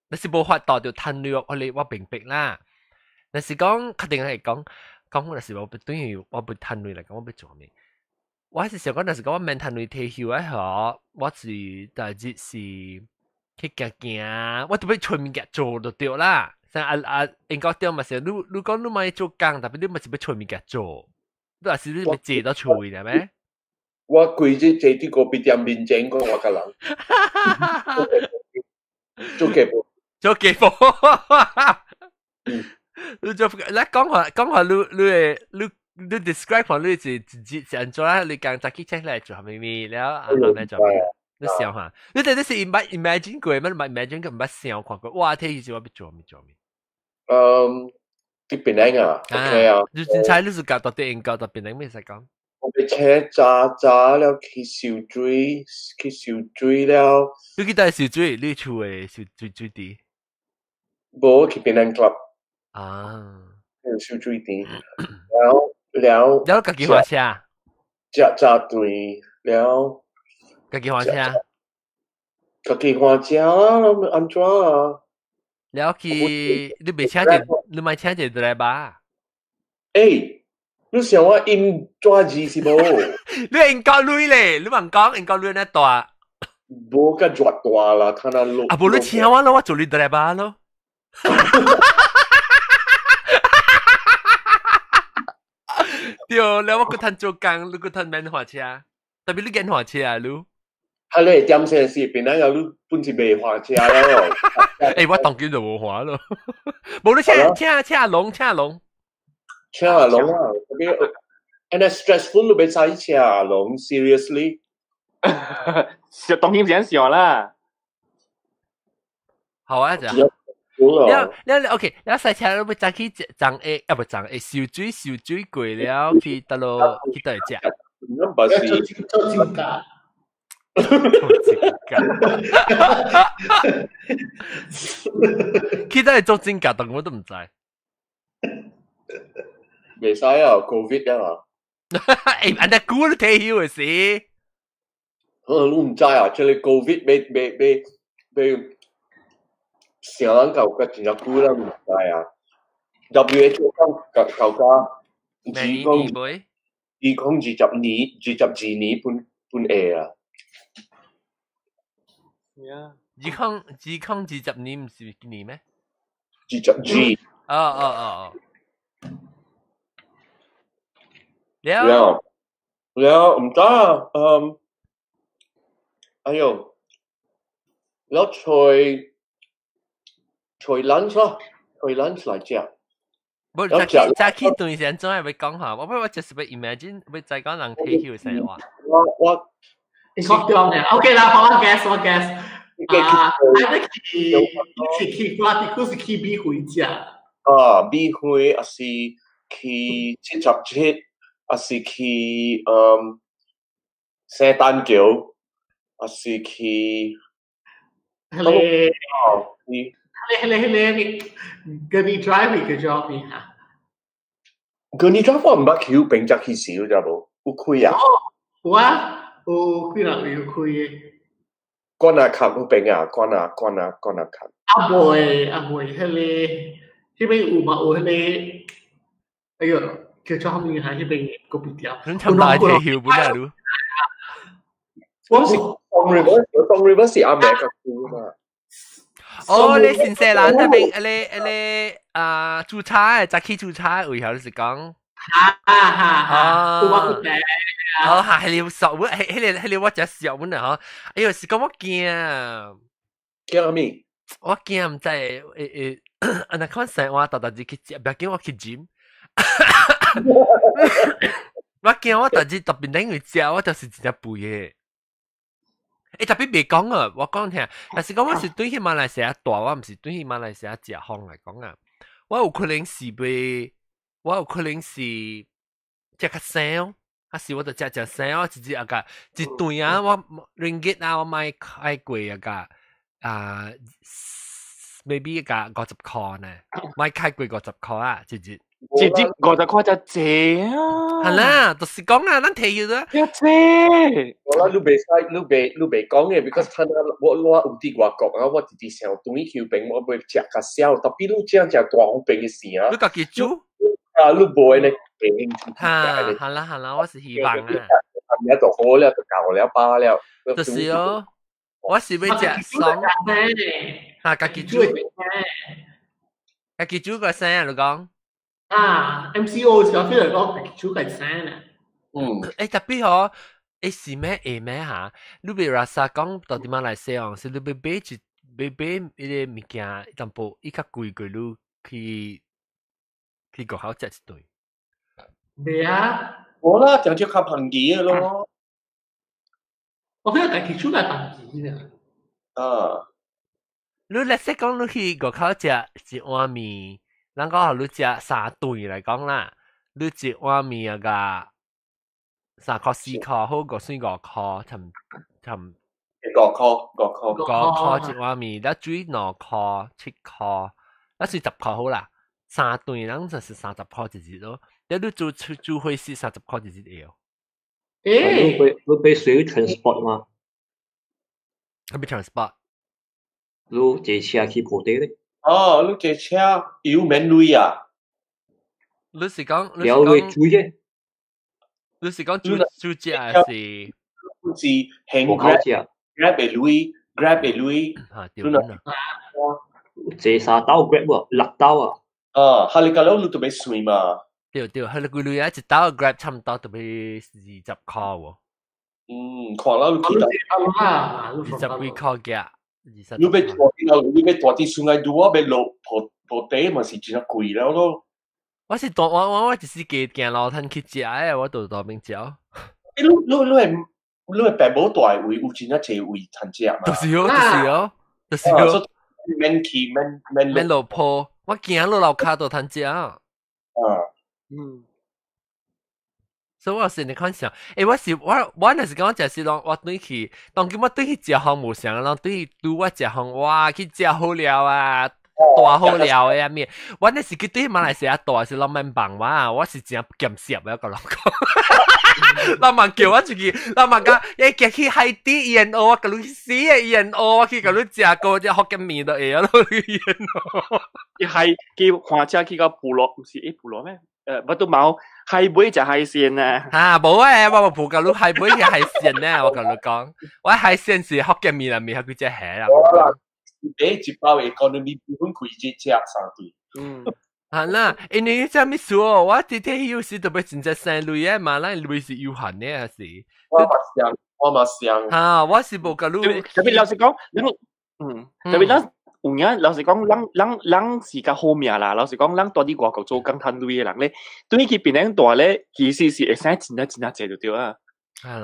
若是無法度就趁錢，我明白啦。若是講確定係講講，若是我欲對於我欲趁錢來講，我欲做咩？我是想講，若是講我免趁錢退休啊，嗬，我是大致是去行行，我特別揣物件做就對啦。像啊啊，英國對嘛是，你講你莫做工，特別你嘛是欲揣物件做。你也是你欲坐到厝的咩？我規日坐佇咖啡店面前講我佮人，做家婆，做家婆。你做來講話講話，你 describe 看你是是按怎啊？你講早起起來做啥物物了，啊後來做咩？你想下，你這你是 imagine 過咩？毋捌 imagine 過，毋捌想看過。哇！退休時我欲做啥物做啥物？嗯。佇檳榔啊，OK 啊。你凊彩你是教到底英國到檳榔咩使講？我欲車早早了去游水，去游水了。你去佗游水？你厝的游水池？無去檳榔 club。啊。游水池，了了。了家己駛車。食炸腸了。家己駛車。家己駛車啊，按怎啊？了去，你袂請一，你莫請一個 driver。欸，你想我用紙字是無？你用國鐳咧，你茫講用國鐳那大？無較熱大啦，睇那落。啊，無你請我咯，我做你 driver 咯。對，了我閣趁做工，你閣趁免駛車，特別你免駛車啊，你。啊，你點先是檳榔啊？你本是袂駛車了。欸，我當今就無駛咯，無你請龍，請龍，請阿龍啊！特別，and stressful 你欲駛車阿龍，seriously。笑當然想笑啦。好啊，就。了了了，OK，了賽車你欲早去樟宜，啊無樟宜，泅水泅水過了去佗落去佗食？咁不是做真假？做真假？去佗做真假，但我都毋知。袂使啊，Covid 啊！欸，按呢久你退休的時？你毋知啊，這個 Covid 欲欲欲欲。成人舊嘅真正久啦，毋知啊。WHO 講舊舊家2020年22年本本會啊。2020年毋是今年咩？ 22。哦哦哦哦。了了毋知啊，嗯，哎喲，了揣揣 lunch 咯，揣 lunch 來食。無早起早起頓時怎樣欲講下？我我就是欲 imagine 欲知講人退休生活。我我你講中嘅，OK 啦，好我 guess 我 guess。啊，啊，你去去去掛啲，佢是去美輝食。啊，美輝抑是去77，抑是去嗯聖誕橋，抑是去。彼個。哦，彼個彼個彼個 Gurney Drive 叫做咩嚇？Gurney Drive 我毋捌去，有平則去時，你知無？有開啊？有啊，有幾若有開的。關阿卡有邊啊？關阿關阿關阿卡。啊袂啊袂，彼個彼邊有嘛有彼個，哎喲，叫做啥物嚇？彼邊咖啡店。你差唔多退休本來你。我是 Song River，Song River 是阿美個區嘛。哦，你新西蘭那邊，你你啊，煮菜，早起煮菜，為何你是講？哈哈哈！有我哦，係你熟本，係係係我食熟本啊！嗬，哎喲，是講我驚，驚咩？我驚毋知會會，按呢款生活，逐逐日去食，袂緊我去 gym。我驚我逐日特別頂去食，我就是真正肥的。欸，特別袂講啊，我講聽，但是講我是對去馬來西亞大，我毋是對去馬來西亞食風來講啊。我有可能是袂，我有可能是食較省，還是我就食食省，我一日啊個一頓啊，我 ringgit 啊，我買開過啊個啊，maybe 個50箍呢，買開過50箍啊，一日。一日50箍就濟啊！係啦，就是講啊，咱提咗。一濟。我啦，你袂使，你袂你袂講嘅，because 他我我有佇外國啊，我直直想轉去邊，我會食較少，特別你正食大方便嘅時啊。你家己煮？啊，你無呢個哈，好啦好啦，我是希望啊。啊，就好了，就夠了，飽了。就是哦，我是欲食爽。哈，家己煮。家己煮個聲啊，你講。啊，MCO 時候飛嚟講煮個聲啊。嗯。欸，特別嗬，欸是咩會咩嚇？你欲 rasa 講到佇馬來西亞是你欲買一欲買彼个物件，淡薄伊較貴過你去去外口食一頓。袂啊。無啦，就就較便宜咯。我覺得家己煮較便宜呢。啊。你來說講你去外口食一碗麵。咱講予你食三頓來講啦，你一碗麵啊個3箍4箍好過算5箍，差差五箍五箍5箍一碗麵，咱水2箍7箍，咱算10箍好啦。三頓咱就是30箍一日咯。你你煮煮伙食30箍一日會哦。欸，你會你被需要 transport 嗎？啥物 transport？你坐車去鋪地咧？哦，你坐車油免鐳啊？你是講了會煮嘅？你是講煮煮食還是？是行 Grab Grab 的鐳，Grab 的鐳。嚇，對啦。坐三兜 Grab 喎，六兜啊。啊，哈你個佬你都欲算嘛？對對，係你幾鐳啊？一兜 Grab 差唔多都欲20箍喎。嗯，看啦，你去到20幾箍嘅。你欲大你欲大佇 Sungai Dua 欲落鋪鋪地嘛是真貴了咯。我是大我我我就是加行路趁去食的，我就當邊食。欸，你你你係你爸母大位有真正濟位趁食嘛？就是哦，就是哦，就是哦。免去免免免落坡，我行落樓跤都趁食。啊，嗯。所以我是你看想，欸，我是我我若是講食是攏我轉去，當今我轉去食方無啥，攏轉去拄我食方，哇，去食好料啊，大好料的啊面。我那是去對馬來西亞大是攏免幫我，我是真鹹濕的，我共人講。老媽叫我出去，老媽講，欸，行去海底燕窩，我共你去死的燕窩，我去共你食過隻福建麵就會啊，咯燕窩。伊係叫火車去到部落，毋是欸部落咩？不都冇海尾食海鮮啊！啊，無誒，我無葡共你海尾食海鮮呢，我共你講，我海鮮是福建麵內面還幾隻蝦啦。我啦，買一包 economy 米粉開一隻三對。嗯。啊啦，因為這物事哦，我佇退休時特別真正省鐳的嘛，咱鐳是有限的，還是？我嘛想，我嘛想。啊，我是無共你。特別老實講，你特別咱。有影老實講，咱咱咱是較好命啦。老實講，咱蹛佇外國做工趁鐳的人咧，對去檳城蹛咧，其實是會使真正真正濟就對啊。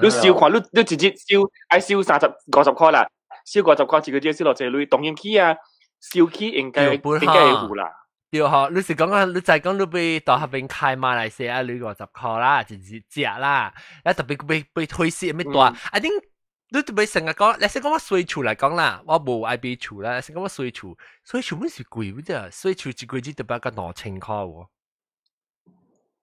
你收看，你你一日收愛收30、50塊啦，收50塊一個月收落濟鐳，當然去啊，收起應該應該會有啦。對吼，你是講啊，你再講你欲到彼邊開馬來西亞鐳50塊啦，一日食啦，啊特別欲欲退稅欲大，啊恁。你特別成日講，你先講我稅厝來講啦，我無愛買厝啦，先講我稅厝，稅厝本是貴不啫？稅厝一個月特別個2000塊喎。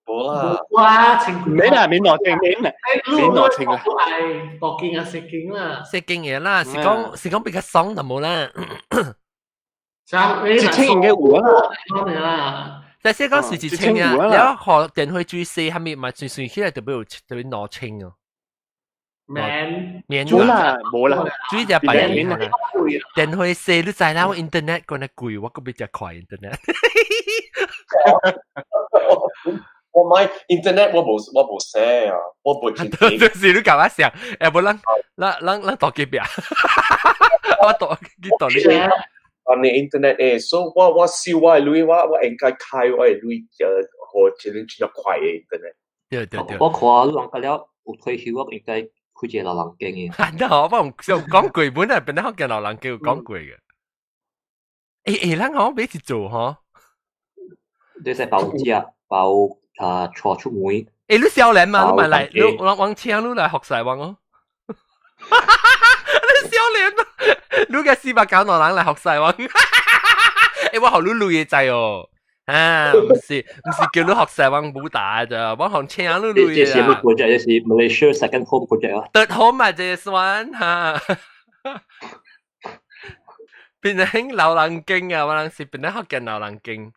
無啦，哇，千幾。免啦，免兩千，免啦，免兩千啦。愛五間啊，四間啦。四間嘢啦，是講是講比較爽就無啦。 1000應該有啊。但是講是1000啊，然後電費水稅啥物嘛，算算起來特別有特別2000哦。免免無啦，無啦，水就白免啦。電費稅你知啦，我 internet 講得貴，我閣比較快 internet。我買 internet 我無寫啊，我無錢。就是你共我想，欸無咱咱咱咱鬥隔壁，我鬥去鬥你。啊，你 internet 誒，所以我我收我的鐳，我我應該開我的鐳，予一個真快的 internet。對對對。我看你人家了有退休，我應該。開一個老人間嘅。啊，我冇想講過，本來本來福建老人間有講過嘅。欸欸，咱好欲一做吼。你使包食，包啊，帶出門。欸，你少年嘛，你咪來，你往請你來學西王哦。你少年啊，你個490老人來學西王。欸，我予你鐳的知哦。啊，毋是毋是叫你學西王武打咋，我予請你鐳啊。這是啥物 project？這是 Malaysia second home project 啊。 Third home 啊，這算哈。檳城老人間啊，我人是檳城福建老人間。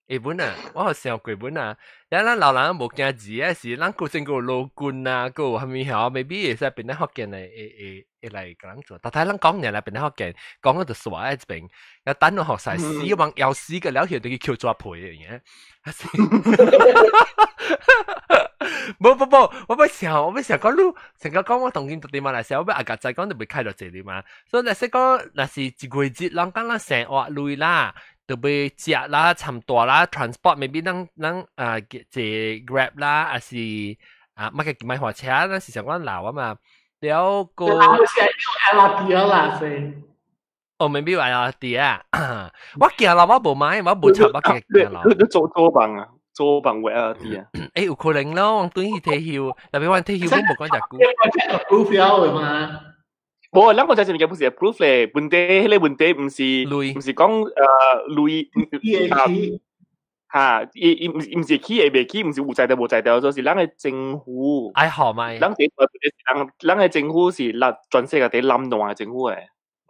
欸本啊，我有想過本啊，咱咱老人無驚字啊，是咱古前閣有老君啊，閣有啥物曉，maybe 會使檳城福建的會會會來共咱做。但係咱講爾來檳城福建，講到就煞喺這邊，啊等我學曬死往要死個了後就去抾紙皮的樣。無無無，我欲想，我欲想講你，成個講我當今佇馬來西亞，我欲阿共仔講就袂開落濟哩嘛。所以若是講，若是一月日，人講咱生活鐳啦。就欲食啦、參大啦、transport maybe 咱咱啊坐 Grab 啦，還是啊乜嘅買火車，咱是想講老啊嘛。了個是 LRT 啦，是。哦，maybe 有 LRT 啊。我行路我無買，我無插我行路。你做左房啊？左房有 LRT 啊？欸，有可能咯，我轉去退休，特別我退休，我無講遮久。 approve 了的嘛？無，咱個這物件不是 approve 咧，問題彼個問題毋是，毋是講鐳啊，哈，伊伊毋是毋是起會袂起，毋是有才調無才調，就是咱的政府愛好嘛。咱這個是人，咱的政府是咱全世界第濫亂的政府誒。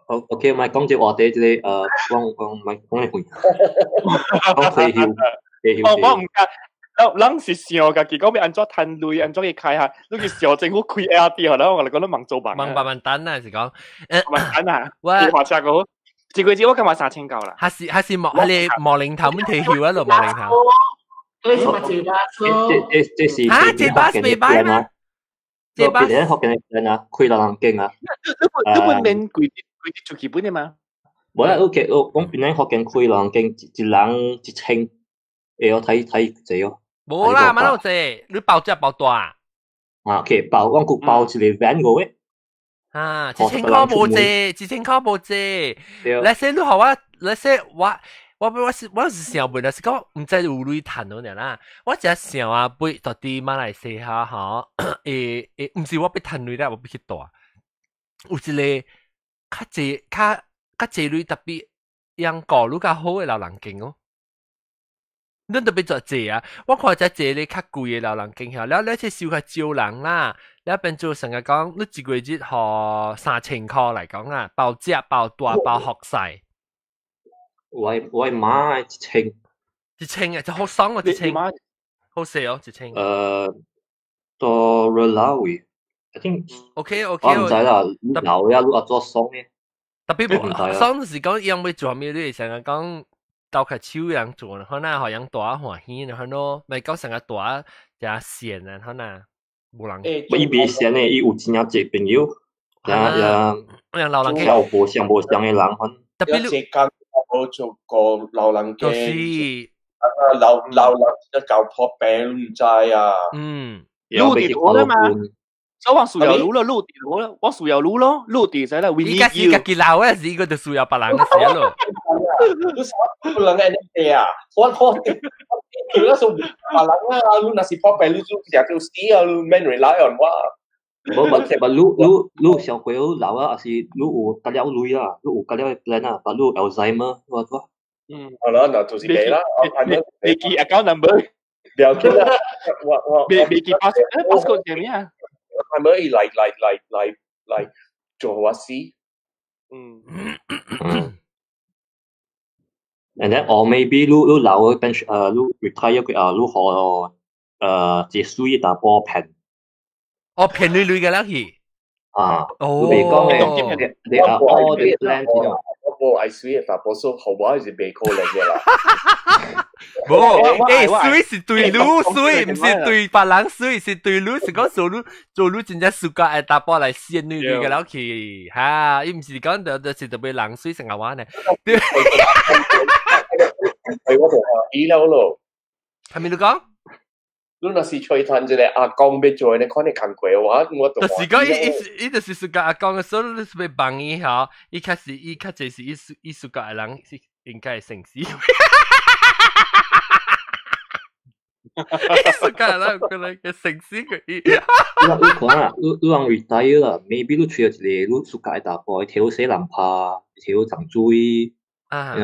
OK，莫講這話題，這個講講莫講會講退休，退休。我我毋敢。咱是想家己講欲按怎趁鐳，按怎去開下，你去想政府開 LRT，然後我來講你茫做夢。茫慢慢等啊，是講。慢等啊，我火車個，一個月我感覺3900啦。還是還是莫，彼個莫零頭阮退休啊，咯莫零頭。這是嘛坐巴士？這這是啊，坐巴士袂歹嗎？坐巴士福建的啊，開老人間啊。你你本免規規日出去本的嗎？無啦，OK，我講檳城福建開老人間，一人1000，會曉睇睇濟哦。無啦，蠻有濟，你包食包大。啊，OK，包我個包一個 van 個嘅。啊，1000塊無濟，1000塊無濟。Let's say 你好我，Let's say 我是想問，是講毋知有鐳趁到爾啦。我只想啊，買到佇馬來西亞吼，毋是我欲趁鐳啦，我欲去蹛。有一個較濟較較濟鐳，特別用顧愈較好的老人間哦。恁特別做濟啊！我看只濟咧較貴的老人間曉，了了這收較少人啦，了變做成日講，你一個月予3000塊來講啊，包食包住包學勢。我媽1000，1000啊，就好爽哦，一千，好勢哦，一千。到熱鬧位，I think。 OK。我毋知啦，老呀，你阿做爽嘅。特別爽是講因為做咩？你會成日講鬥較手人做，可能予人大歡喜，然後咯，咪講成日大只線啊，可能無人。伊袂閒的，伊有真正濟朋友，呀呀，人老人家有無相無相的人，特別你。我做過老人家，就是老老人家搞破病唔知啊。陸地多啦嘛，所以我需要滷咯，陸地多咯，我需要滷咯，陸地使啦。依家是家己老嘅，是伊個就需要別人嘅事咯。你啥不能按呢啊？我如果說別人啊，你若是破病，你就成就死啊！你免 rely on 我。無無，無你你上歲老啊，還是你有甲了鐳啊？你有甲了 plan 啊？但你有 Alzheimer 我做。好啦，那就是你啦。你記 account number？不要緊啦，我未記 passcode 係咩啊？係咪來來來來來做我死？And then or maybe 你老個 pension 你 retire 過後，你予一水淡薄騙。哦，騙你鐳個啦去。啊，哦，你講嘅，你啊 all the plan 我無愛水的查埔，所以予我是袂可能的啦。無，水是對你水，毋是對別人水，是對你是講做你做你真正 suka 的查埔來仙女女個了去，哈，伊毋是講就是特別人水成個話呢。對，係我就歡喜了咯。係咪你講？你若是吹趁一個阿公欲做，你看你工課我我就。就是講伊伊就是 suka 阿公的，所以你是欲問伊吼，伊較是伊較濟是伊 suka 的人是應該會成死。伊 suka 的人可能會成死佢。你你看啊，你你人 retire 啦，maybe 你揣著一個你 suka 的查埔，伊替你洗籃拍，替你沖水，啊，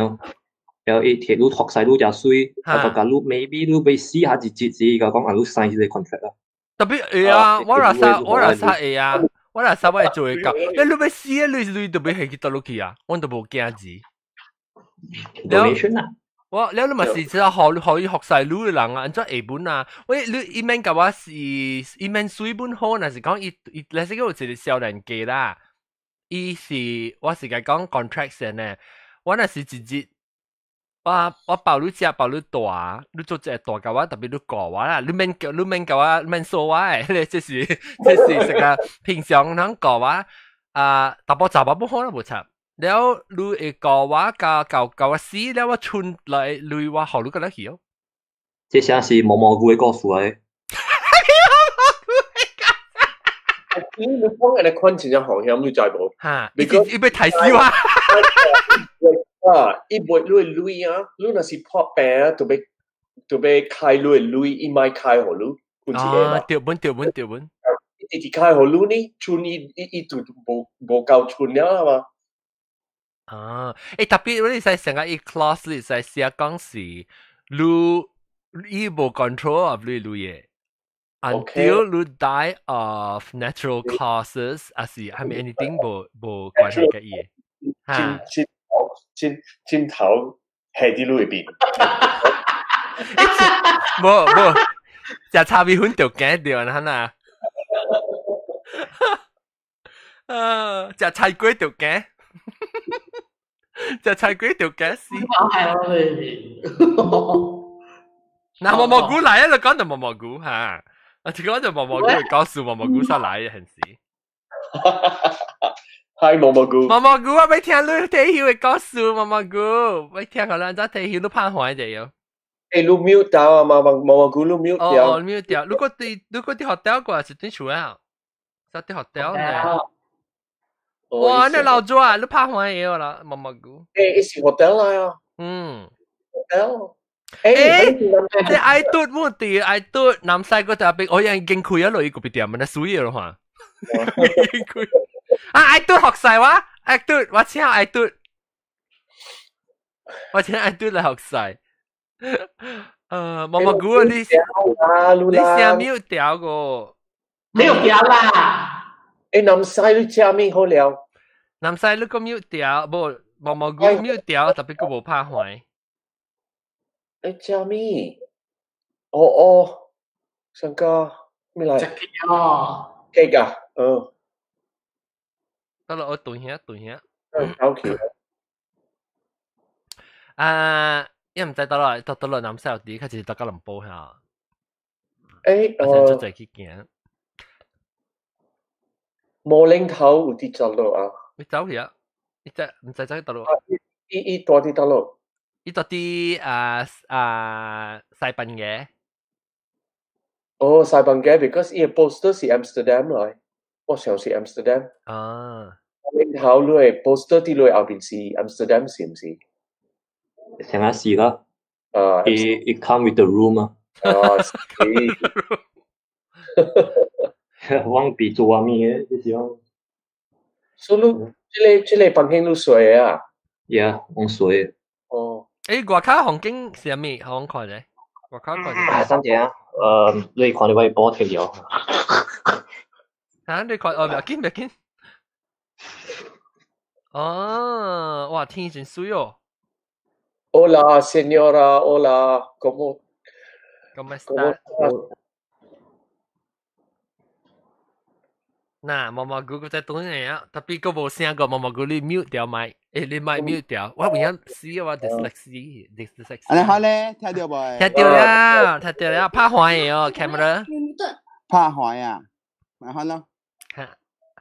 然後伊替你托曬你遮水，啊，就甲你 maybe 你欲死下一節子，伊甲講啊，你 sign 這個 contract 啦。特別會啊，我若啥會啊，我若啥我會做會到。你欲死啊，你你特別係去倒落去啊，我都無驚字。 Donation 啊！我了你嘛是知道予伊服侍你的人啊，按怎下本啊？喂，你伊免共我是伊免水本好，若是講伊伊，若是講有一個少年家啦，伊是我是共講 contract 先呢，我若是一日。我包你食，包你住，你做這個大共我，特別你顧我啦，你免共我免說我的，這是這個平常人顧我啊，淡薄雜不好啦，無差。了你會顧我，共共共我死了，我剩來鐳我予你過來去哦。這聲是毛毛菇的故事來。你講按呢款真正風險，你知無？哈，伊伊欲刣死我。啊！伊袂你的鐳啊，你若是破病啊，就欲開你的鐳，伊莫開予你，有一個嘛。對本對本對本。伊直直開予你呢，剩伊伊伊就無夠剩了嘛。啊！特別你使成個伊 clause 你使寫講是，你伊無 control of 你鐳的。Until 你 die of natural causes，還是係咪 anything 無關係嘅伊？哈。真真頭係佇你邊，無無，食炒米粉就驚著啦，呐。啊，食菜粿就驚，食菜粿就驚死。係我嗱，毛毛菇來啊！你講到毛毛菇嚇，我就講到毛毛菇，告訴毛毛菇煞來嘅時。係毛毛菇，毛毛菇，我欲聽你退休的故事，毛毛菇，欲聽予咱怎退休，你拍歡者喲。欸，你 mute 掉啊，毛毛毛毛菇你 mute 掉。哦，mute 掉。如果對如果啲 hotel 過是點處啊？是啲 hotel 呢？哇！你老咗啊，你拍壞嘢啦，毛毛菇。欸，是 hotel 來啊。嗯。 hotel。欸，這愛嘟冇地，愛嘟南西個特別，我已經開咗落去個別店，咪那水了嘛。啊，愛嘟學晒我，愛嘟我請愛嘟，我請愛嘟來學晒。毛毛菇你你聲沒有掉個？沒有掉啦。欸，南西你食咩好了？南西你個沒有掉，無毛毛菇沒有掉，特別個無拍壞。欸，食咩？哦哦，上個咩來？食哦。雞㗎，嗯。得啦，我斷下斷下。嗯，OK。啊，伊毋知倒落倒倒落南西有啲，開始到吉隆坡嚇。欸，我想出濟去行。無零頭有佇走路啊？你走去啊？你知毋知走去倒落？伊伊住佇倒落？伊住佇啊啊西班牙。哦，西班牙，because 伊個 poster 是 Amsterdam 來，我想是 Amsterdam。啊。零頭你個 poster 佇你後邊是 Amsterdam 是毋是？成日是啦。啊。 It come with the room 啊。啊，是。我比做阿咩嘅，就是講。所以你這個這個房間你睡啊？ Yeah，我睡。哦。欸，外口風景是啥物？好看咧。外口看。啊，等陣啊，你看你我波貼了。嚇！你看哦，不要緊，不要緊。哦，哇，天真水哦。 Hola, señora, hola, ¿cómo? ¿Cómo está? 嗱，毛毛菇在等你啊，特別個無聲個毛毛菇你 mute 掉麥，欸，你麥 mute 掉，我有影死我 dyslexia，dyslexia。你好咧，聽到未？聽到啦，聽到啦，拍壞哦，camera。拍壞啊，咪好咯。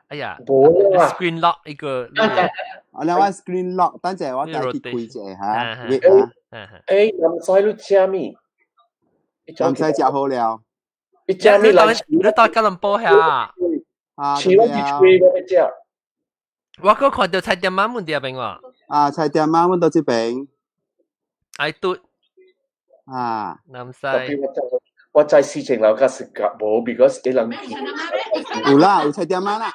哎呀，screen lock 一個。我兩我 screen lock，等陣我帶去開一下嚇。欸，南西你食咩？南西食好了。你食咩來？你到吉隆坡遐？啊，吹我去吹我去食。我閣看到菜店仔門佇遐邊喎。啊，菜店仔門到這邊。愛嘟。啊。南西。我在事情樓家食夾無，because 伊人。有啦，有菜店仔啦。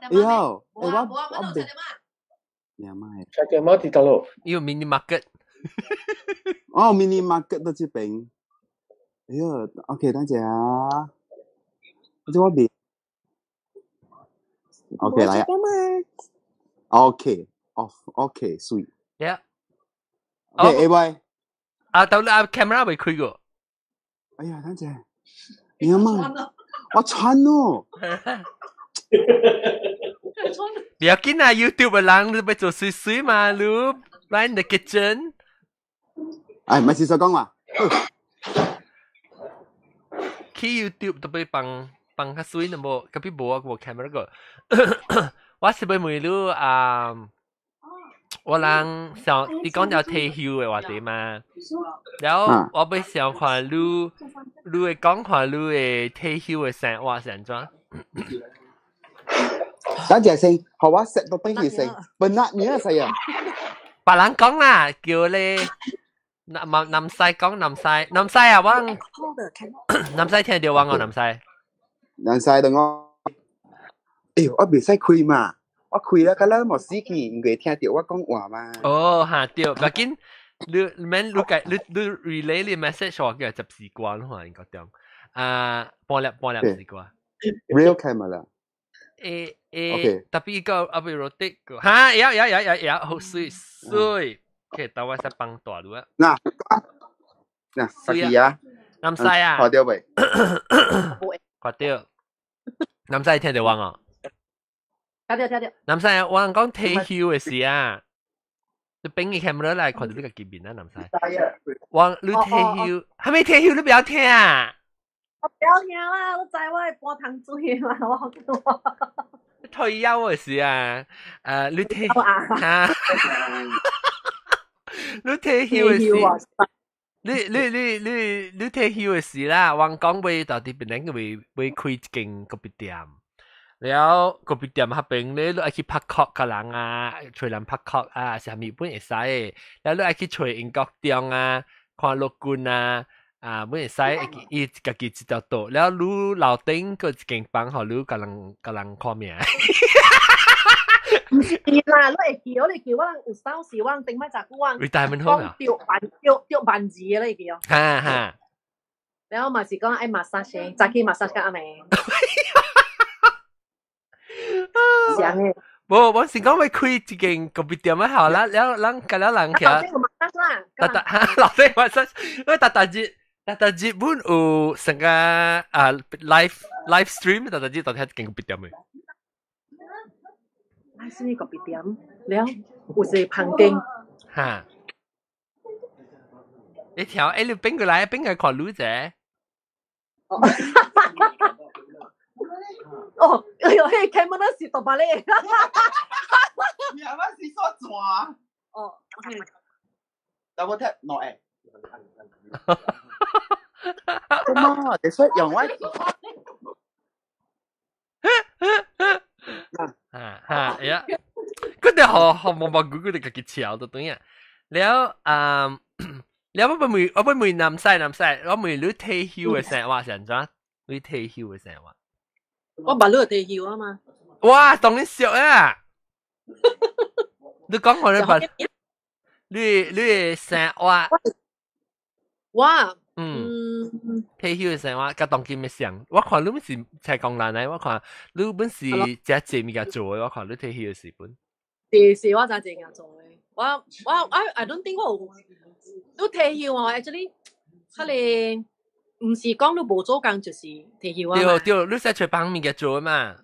哎呦，欸我我未。你阿媽。菜店仔佇佗落？有 mini market。哦，mini market 到這邊。哎呦，OK，等陣啊。這我未。OK 來啊。OK，off，OK，水。 Yeah。 OK，A 位。啊，到你啊 camera 未開過。哎呀，等陣。你阿媽，我穿咯。不要緊啊，YouTube 嘅人你要做水水嘛，你 right in the kitchen。哎，唔係事實講話。去 YouTube 都被放放較水，那無，隔壁無啊，無 camera 個。我是欲問你啊，我人想你講到退休的話題嘛，然後我欲想看你，你會講看你的退休的生活是按怎？等陣先，好我 set 到等佢先，笨啊，你啊細啊。別人講啦，叫你南南西講南西，南西啊，我南西聽到我講南西。南西同我，哎呦，我袂使開嘛，我開了，個咱無死去，唔會聽到我講話嘛。哦，嚇對，不緊，你免你解你你 relay 你 message 我叫接時關咯，應該點？啊，半粒半粒時關。 Real camera。誒誒，特別個阿比 rotate 個，嚇，有有有有有，好水水，OK，等我先幫大路啊。嗱嗱，實啊，南西啊，看到未？看到。南西聽到我哦。聽到聽到。南西啊，我講退休的時啊，你變個 camera 來看到你個見面啊，南西。我你退休，還沒退休你不要聽啊？我不要聽啦，我知我會搬糖水嘛，我好多。退休的時啊，你退嚇，你退休的時，你退休嘅時啦，我講會到底邊個會開一間咖啡店，然後咖啡店彼邊咧，你愛去拍 court 個人啊，揣人拍 court 啊，啥物本會使的，然後你愛去揣英國中啊，看陸軍啊，啊，本會使伊家己一條道，然後你樓頂閣一間房，予你共人看名。唔是啦，你會記，你記我人有當時我人頂擺十久我 retirement home 啊，講著萬著著萬字的你會記哦。哈哈。然後嘛是講愛 massage，早起 massage 到暗暝。啥嘅？無，我是講欲開一間咖啡店啊，好啦，了人共了人徛。頭先有 massage 啦。逐逐哈，老細 massage，我逐逐日逐逐日本有成個啊 live stream，逐逐日到底一間咖啡店的。啊，啥物咖啡店？了，有一個房間。哈。你調，欸，你變過來，變過來看女仔。哦，哦，哎呦，彼 camera 是大把咧。你係咪是說轉？哦，OK。 Double tap 喏誒。咁啊，你說用我。哈哈，哎呀，嗰啲好好毛毛咕咕的家己笑就對啊。了啊，了我欲問南西，我問你退休的生活是按怎？你退休的生活？我捌你退休啊嘛。哇，當然熟啊！你講我你捌，你的生活？我退休的生活佮當今的相，我看你本是才講難來，我看你本是誠濟物件做的，我看你退休的時陣。是是，我誠濟物件做的。我 I don't think 我有，你退休哦，actually，彼个毋是講你無做工就是退休啊對對，你使揣別物件做嘛。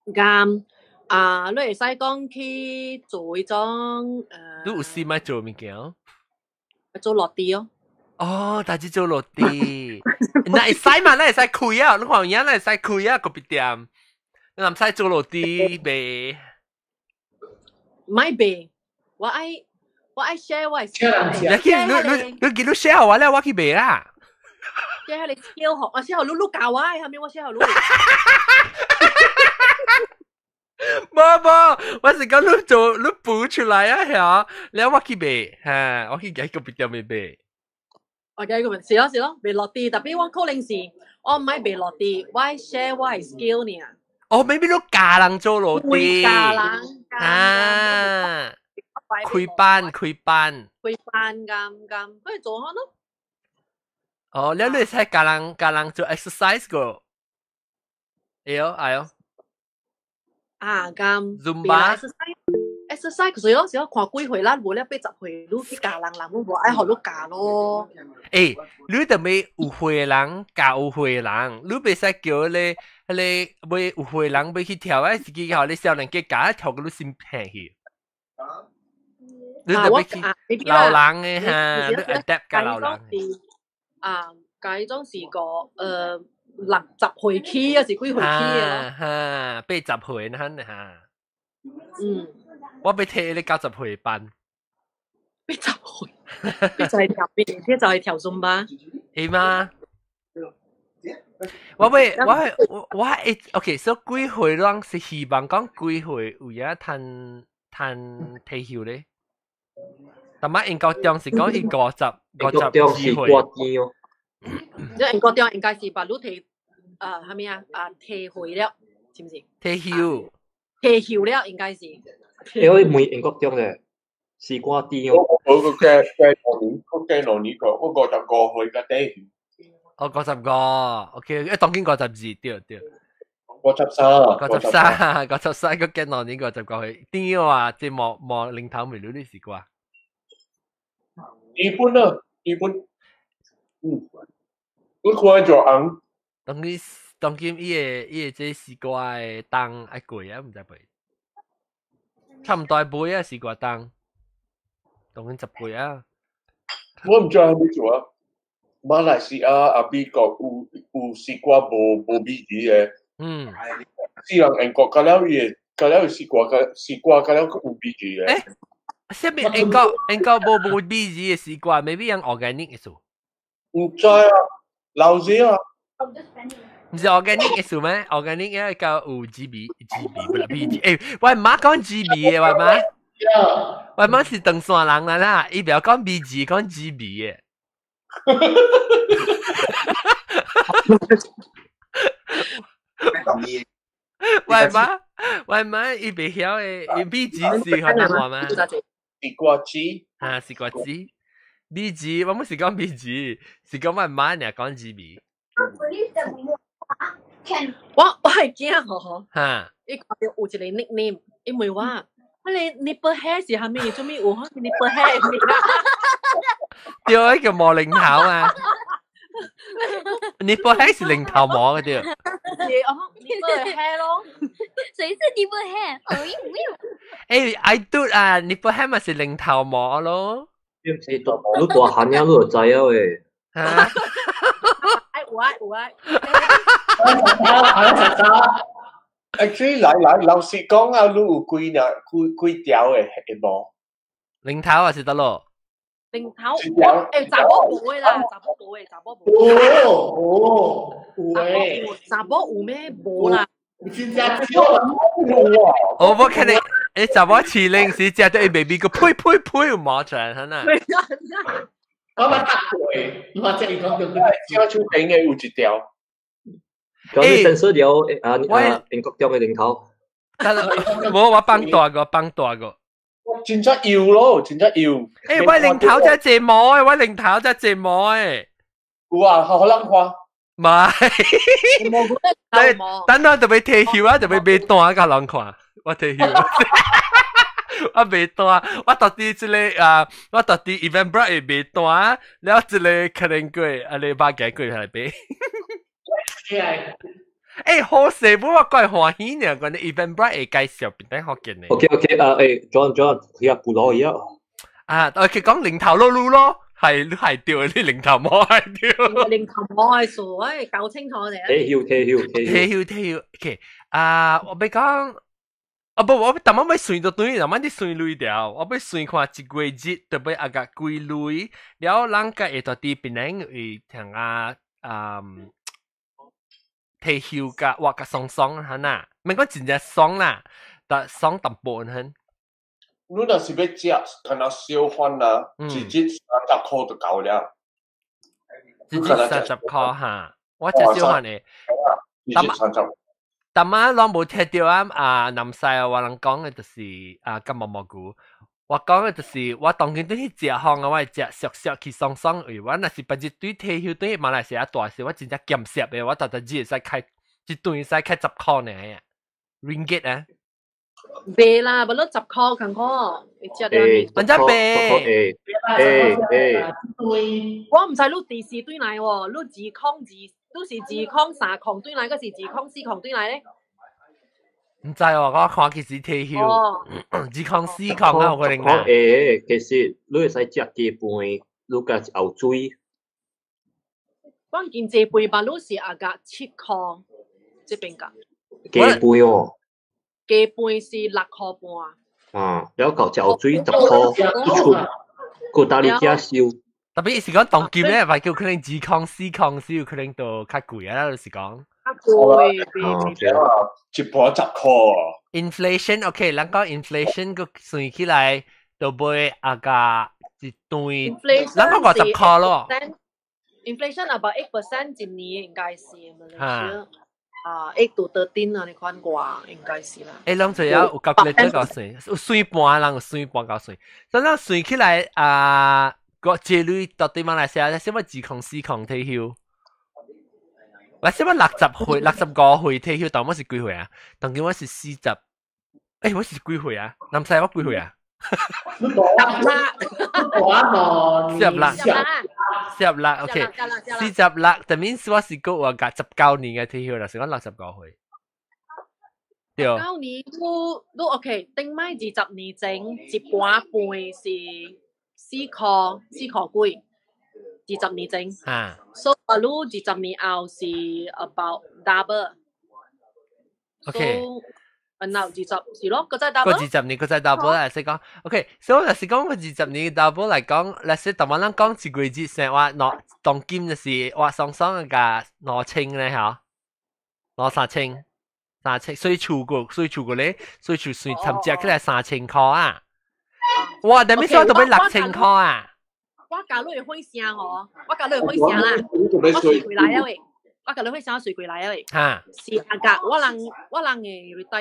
咁啊，你會使講去做彼種你有時欲做物件？做落地哦。哦，大致做落地，那會使嘛？那會使開啊！你看有影，那會使開啊！咖啡店，你毋使做落地賣。莫賣，我愛 share 我的 skill。你去你記你 share 我咧，我去賣啦。 share 你 skill 學，我 share 予你，你教我，後面我 share 予你。無無，我是講你做你補出來啊，嚇！了我去賣，嚇，我去喺咖啡店賣。我計個問，是咯是咯，賣落地，特別我可能是我毋愛賣落地，我愛 share 我的 skill 爾。哦，maybe 你教人做落地。教人啊，開班開班。開班咁咁，可以做下咯。哦，你會使教人做 exercise 個？會哦，會哦。啊，咁。 Zumba。 exercise 所以咯，是看幾歲啦，無了80歲，你去教人，人攏無愛予你教咯。欸，你著欲有歲人教有歲人，你袂使叫彼個彼個欲有歲人欲去跳啊，自己予你少年家教跳甲你心病去。你著欲去老人的哈，你 adapt 佮老人。啊，該種是個60歲起還是幾歲起的咯？哈，80歲那哈。嗯。我欲提你90歲班。 80歲，你就係跳咩？你就係跳 Zumba。係嗎？我欲我我我會 OK，所以幾歲攏是希望講幾歲有影趁趁退休咧？但係英國中是講伊52歲。哦。即英國中應該是把你提啊，啥物啊？啊，退歲了，是毋是？退休。退休了應該是。欸，我問英國中咧，西瓜甜哦。我個計兩年，我計兩年個，我55歲才退休。哦，55，OK，欸，當今52，對對。 53，53，53，個計兩年55歲，甜啊，這無無零頭未你是掛。基本啊，基本，你看就紅。當今伊個這西瓜的重愛貴啊，毋知袂。差毋多愛買啊，西瓜重，當今10幾啊。我毋知啥物做啊。馬來西亞啊美國有西瓜無美味的。雖然英國較了伊的，較了西瓜較了閣有美味的。欸，啥物英國無美味的西瓜，maybe 用 organic 的做。唔知啊，老師啊。唔是 organic 嘅數咩？organic 嘅較有 GB GB 不啦 BG。誒，我媽講 GB 嘅，我媽。我媽是唐山人啦啦，伊不要講 BG，講 GB 嘅。我媽，我媽伊袂曉嘅，伊 BG 是河南話嗎？是瓜子。啊，是瓜子。BG，我唔是講 BG，是講我媽爾講 GB。我係驚吼，嚇！伊看到有一個 nickname，伊問我，我你 nipple hair 是啥物？做咩有 nipple hair？對，叫磨零頭啊！nipple hair 是零頭毛嘅對。是哦，nipple hair 咯。誰是 nipple hair？哦，誒，I do 啊，nipple hair 咪是零頭毛咯。你大漢了，你就知啊喂。嚇！有啊有啊。 Actually 來來，老實講啊，你有幾條幾幾條的會無？零頭還是得咯？零頭，誒，查某無的啦，查某無的，查某無。有有的。查某有咩無啦？真正少啊！我無看你，誒，查某飼零時食到伊 baby 個呸呸呸有毛出來，係呐？我捌讀過，我這伊講叫佢手頂的有一條。咁你 sensor 了啊啊，英國中嘅零頭。無，我幫大個，幫大個。真正幼咯，真正幼。誒，我零頭才這毛誒，我零頭才這毛誒。有啊，好人看。唔係。等等就欲退休啊，就欲買單共人看，我退休。我賣單，我到底這個啊，我到底 Eventbrite 會賣單，了這個可能過，啊你百幾過來買。欸，好勢不我怪歡喜呢，關你 Eventbrite 會介紹邊頂好見呢。 OK OK 啊，欸，John John，佢阿古老嘢。啊，佢講零頭路路咯，係係對，你零頭毛係對。零頭毛係數，哎，搞清楚嚟。退休退休退休退休，OK 啊，我欲講。啊不，我逐擺欲算就對，逐擺你算鐳條，我欲算看一月日特別阿個幾鐳，了人家會到佇檳城會聽啊啊退休甲活較爽爽哈呐，免講真正爽啦，但爽淡薄很。你若是欲食，敢若小飯啊，一日30箍就夠了。一日30箍哈，我食小飯的。一日三十。逐擺攏無聽著啊！啊，南西啊，我人講的就是啊，金毛蘑菇。我講的就是我當今對去食飯啊，我會食熟熟去爽爽為我若是別日對退休對馬來西亞大時，我真正儉攝的，我逐逐日會使開一頓會使開十箍爾啊，ringgit 啊。袂啦，無你十箍共好，會食到你。反正袂。欸欸。我毋知你第時對來喎，你2空2。都是2空3空對來，閣是2空4空對來咧？毋知哦，我看其實退休，2空4空啊，有可能啊。欸，其實你會使食雞飯，你加熬水。關鍵這杯吧，你是阿個7箍，這邊個。雞飯哦。雞飯是6箍半。啊，了後食熬水10箍，一出，閣打你寄收。特別是講當今咧，咪叫可能2空4空先有可能都較貴啊，就是講。較貴，一盤10箍。 Inflation OK，人講 inflation 個算起來都買啊個一頓，人講50箍咯。 Inflation about 8% 一年應該是嘛？啊，8 to 13啊，你看過應該是啦。欸，攏就要有 calculator 搞算，有算盤人有算盤搞算，真正算起來啊。個這類到底馬來西亞，什麼2空4空退休？我什麼60歲、65歲退休？當我是幾歲啊？當今我是40，欸，我是幾歲啊？南西我幾歲啊？46，46，OK，46，就means 我是個我夾19年嘅退休啦，是講65歲。對。九年都都 OK，頂擺20年前一盤飯是4箍4箍幾，20年前。啊。所以你20年後是 about double。 OK。嗱，二十是咯，個再個 double。 20年個再 double 啦，識講。OK，所以我就是講個二十年 double 嚟講，例如同我咱講一個月生活，攞當金就是話雙雙嘅2000咧嚇，兩三千，三千，所以厝個所以厝個咧，所以厝算尋只起來3000塊啊！哇，等咪說都要6000塊啊！我教你會聲哦，我教你會聲啦，我隨過來啊喂，我教你會聲隨過來啊喂。嚇！是啊，噶，我人嘅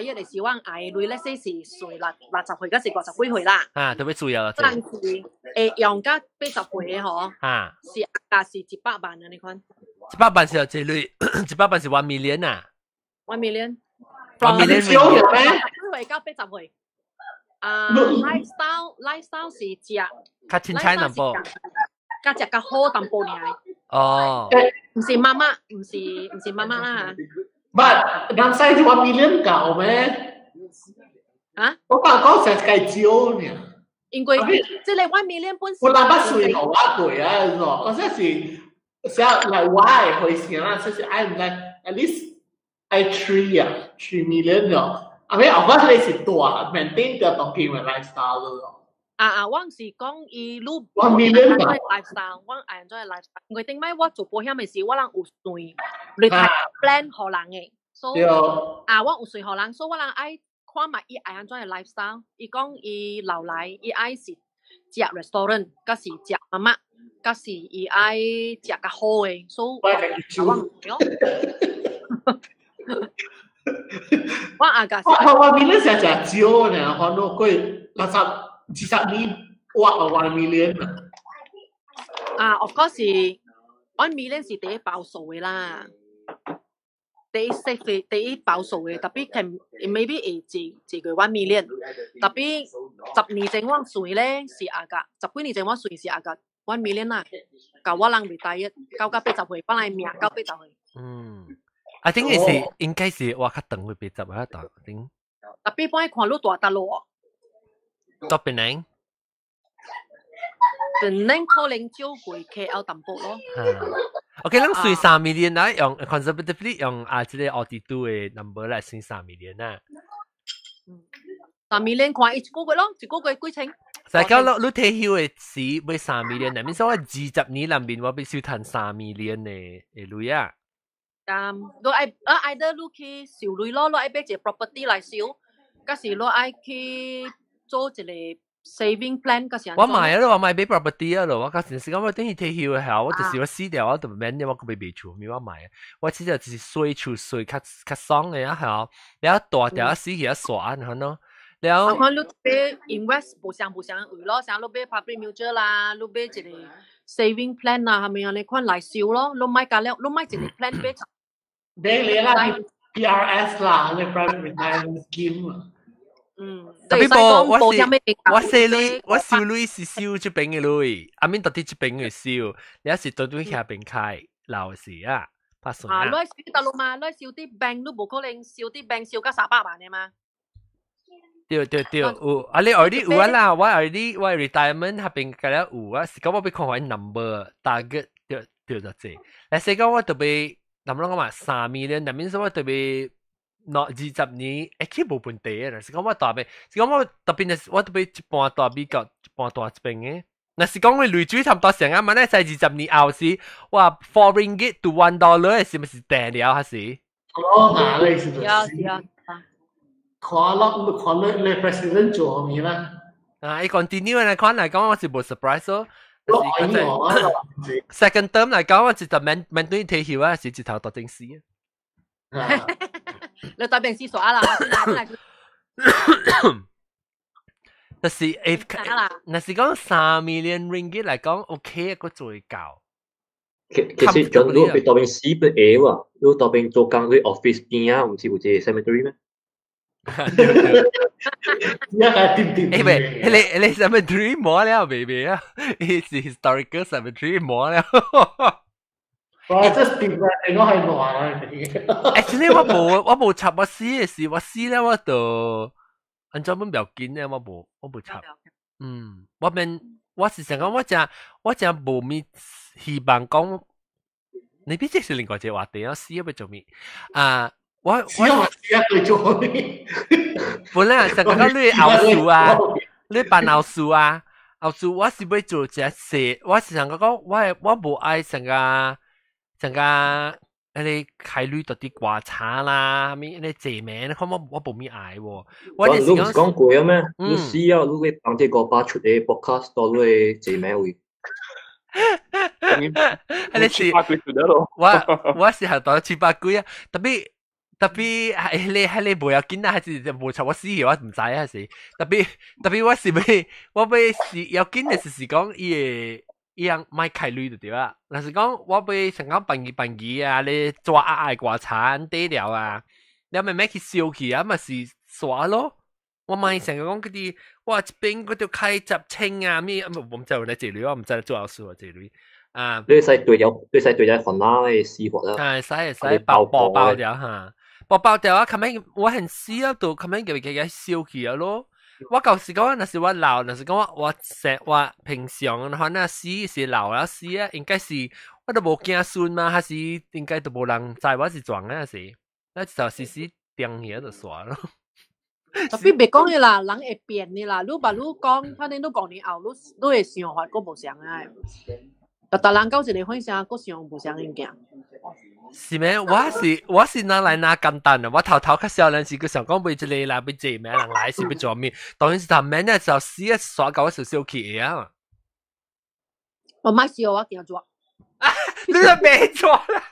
第一就是我愛鐳咧，說是算60歲，還是50幾歲啦。啊，特別注意啦。我人是會用到80歲嘅嗬。嚇！是啊，是100萬啊，你看。一百萬是有這類，100萬是 1 million 啊。 1 million。 1 million 幾歲到80歲？啊，lifestyle 是食。較凊彩淡薄。較食較好淡薄爾。哦。唔是媽媽，唔是媽媽啦。 But 人使 1 million 夠咩？啊？我講講成計少呢。因為這個 1 million 本我諗捌算我過啊，我這是寫來我的回想啦，就是愛唔來 at least 愛 three 啊， 3 million 咯。啊，咩？我覺得你是大 maintain 掉當今嘅 lifestyle 咯。啊啊！我是講伊愈 1 million lifestyle，我愛按怎 lifestyle。因為頂擺我做保險嘅時，我人有算 retire plan 予人嘅，所以啊，我有算予人，所以我人愛看覓伊愛按怎嘅 lifestyle。伊講伊留來，伊愛是食 restaurant，抑是食 mamak，抑是伊愛食較好嘅，所以我我阿家。我我 million 成食少呢，可能過60、20年，哇，1 million 啊！啊，of course 是 1 million 是第一包數嘅啦，第一 safe 嘅，第一包數嘅，特別係 maybe 會一個 1 million，特別10年前我算咧是阿個，10幾年前我算是阿個 1 million 啦，舊我人未大一，到到80歲，本來命到80歲。嗯，I think 是應該是我較長會80啊，大頂。特別幫伊看你大搭路。到檳城。檳城可能少過 KL 淡薄咯。 OK，咱算3 million 啦，用 conservatively 用啊，這個 audit 的 number 來算三 million 啊。 3 million 看一個月咯，一個月幾千？就講你退休的時買三 million，那面說我20年內面我必須趁三 million 的鐳啊。嗯，你愛啊，either 你去收鐳咯，你愛買一個 property 來收，抑是你愛去做一個 saving plan，抑是我買啊，我買買 property 啊咯，我嗰陣時講我等於退休的後，我就是我死掉，我就免我個買賣厝，咪我買。我只就是稅厝稅較較爽的啊，係了大條死去啊煞，然後喏。了。啊，看你買 invest 無相無相位咯，像你買 public mutual 啦，你買一個 saving plan 啊，係咪啊？你看來收咯，你買加了，你買一個 plan 買。買你啦，PRS 啦，你 private retirement scheme 啦。嗯，特別無，我是我細鐳，我收鐳是收這邊的鐳，阿面到底這邊的收，你是對對遐邊開老時啊，拍算啊。你收得咯嘛？你收啲 bank，你無可能收啲 bank 收到300萬的嘛？對對對，有啊！你 already 有啊啦，我 already 我 retirement 那邊個了有啊，是講我欲看我 number target 對對就這。來說講我特別，咱們講嘛3 million，那面說我特別。喏，20年，欸，無問題啊！是講我大邊，是講我特別，我特別一半大美國，一半大這邊嘅。若是講我累水差不多上啊，嘛咧在20年後時，哇，4 ringgit to $1 是毋是定了還是？哦，哪類是？是啊是啊。看落看你你 president 做咩啦？啊，伊 continue 來看來講，我是無 surprise 咯。Second term 來講，我直頭免免對退休啊，是直頭大正死。你大病死煞啦！但是 if 若是講3 million ringgit 來講，OK 個做會夠。其實講如果被當兵死不會喎，如果當兵做工去 office 邊啊，唔是有一個 cemetery 咩？一係掂掂。誒喂，你 cemetery 冇了，baby 啊，是 historical cemetery 冇了。哇！這掂啊，應該係暖啊。 Actually 我無插我死的時，我死咧我就按怎樣不要緊咧，我無插。嗯，我免我是想講我誠無咪希望講，你畢竟是另外一個話題啊，死要做咩啊？我我死啊，對做咩？本來成個講你後事啊，你辦後事啊，後事我是欲做一個細，我是想講我無愛成個成個彼个開鐳到佇刮痧啦，啥物彼个坐名，你看我無物愛喎。我就是你毋是講過咩？你死啊！你去幫這個爸出個 podcast 到你坐名位。彼是我是係當七八幾啊，特別特別係你係你無要緊啊，還是無插我死我毋知啊是。特別我是欲我欲是要緊的就是講伊會伊樣莫開鐳就對啦。若是講我欲想講辦儀辦儀啊，你抓鴨的刮痧底了啊，你慢慢去燒去啊，嘛是煞咯。我莫想講嗰啲，哇！這邊嗰條開10千啊，咩？我毋知有來這類，我毋知做後事啊，這類啊。你使對了，你使對了煩惱的死法啦。啊，使使爆爆爆掉哈，爆爆掉啊！後尾我很死啊，都後尾給給給燒去啊咯。我舊時講，若是我老，若是講我成我平常的話，那死是老啊死啊，應該是我都無子孫嘛，還是應該都無人知我是怎啊是，那就是死定起就煞咯。 特別別講的啦，人會變的啦。你把你講，反正你5年後，你的想法閣無相啊。逐逐人到一个歲數，閣想無相物件。是咩？我是拿來拿簡單的，我頭頭較少年時，佢想講欲這个啦，欲這咩人來是欲做咩？當然是他免咧就死一煞到我少少氣啊！我莫燒，我驚抓。你就別抓啦！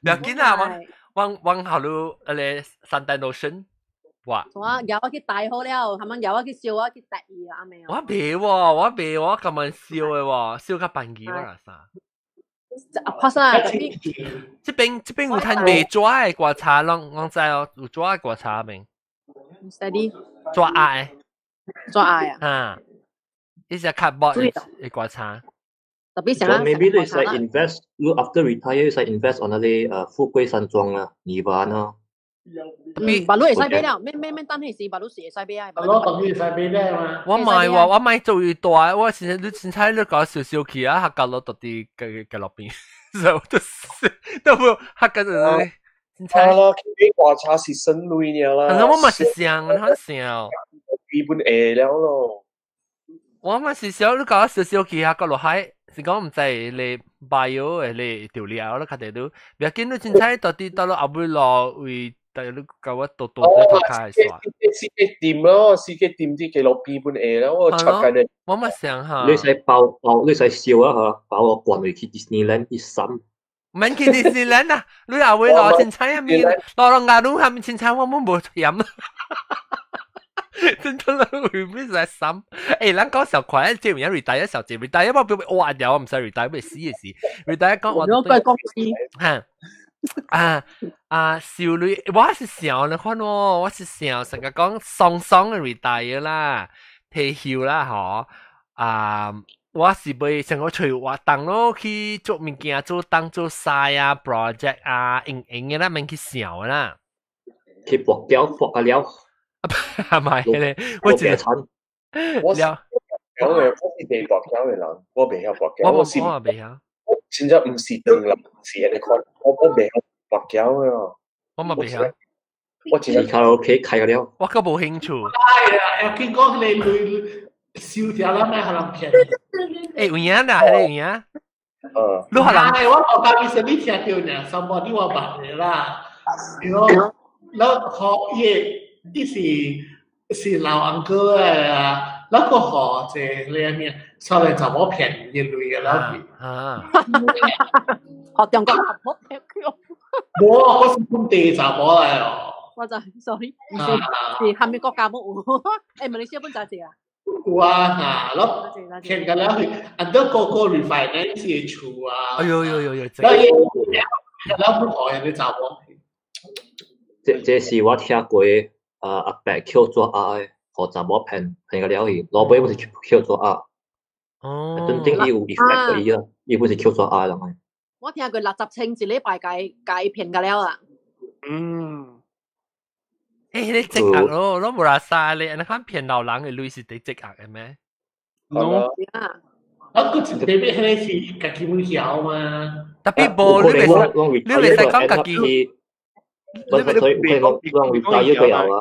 不要緊啊，我好路那个三丹 lotion，哇！我搖我去大好了，係咪搖我去燒我去得意啊？阿妹。我袂喎，我袂，我咁樣燒的喎，燒較便宜我啦啥。發生啊！這邊有攤賣紙的刮痧，攏攏知哦，有紙的刮痧未？唔使你。紙鴨的。紙鴨啊！啊，呢隻 cardboard 的刮痧。特別想 maybe 你使 invest，你 after retire 你使 invest on 那個富貴山莊啊，二萬啊。嗯，把路會使買了，免免免等彼時，把路是會使買啊。我當然會使買了嘛。我買喎，我買做越大，我現在你凊彩你搞少少去啊，客家落到佇個個落邊，所以我都都無客家就凊彩。啊啦，去買刮痧是省鐳爾啦。我嘛是想，我想。基本會了咯。我嘛是想你搞少少去客家落海。是講毋知你 bio 的你調了咯，較濟都，不要緊，你凊彩到底到了後尾落為，大家你教我多多啲頭開煞。四個店咯，四個店啲記錄基本會咯，我插緊你。我嘛想哈。你使包包，你使燒啊嚇，包我關入去 Disneyland 去散。免去 Disneyland 啊！你後尾落凊彩啊面，落落牙路下面凊彩我們無嫌。真真啦，會變成心。欸，咱講小快，這邊 retire 小姐 retire，我表哇掉，我唔使 retire，欲死嘅事。retire 講我。我怪公司。哈啊啊！少女，我是想你看哦，我是想成個講爽爽嘅 retire 啦，退休啦，嗬啊！我是欲成個揣活動咯，去做物件，做當做曬啊，project 啊，用用嘅啦，免去想啦。去搏膠搏個了。係咪咧？我只我是講嘅，我是袂跋筊的人，我袂曉跋筊。我我袂曉。我真正毋是當人，是按呢款，我袂曉跋筊的哦。我嘛袂曉。我真卡拉 OK 開了。我閣無興趣。哎呀，要見講你女燒掉啦咩？可能騙。欸，有影啦，係有影。你可能。我我家己是你聽到呢，somebody 我捌的啦。然後，然後學伊。伊是老翁哥啊，那個學這個咩，出來查某騙伊鐳個啦。啊！學中國合冇聽過。無，我是本地查某來哦。我就 sorry，唔是是蝦米國家冇有？欸，馬來西亞本在這啊。有啊，嚇，咯，騙個了去，很多個個 refinance 的厝啊。哎呦呦呦呦！然後伊，然後不學人哋查某。這是我聽過。啊阿伯抾紙鴨的，予查某騙騙個了去，老尾本是抾紙鴨。哦。等等伊有 effect 過伊啊，伊本是抾紙鴨的人。我聽過60千一禮拜，共伊騙個了啊。嗯。欸，你積壓咯，攏無啦沙咧，按呢款騙老人的鐳是佇積壓的咩？No。啊，閣一特別彼个是家己會曉嘛？特別無，你袂使，你袂使講家己。不不，所以佢講講 retire 佢有啊。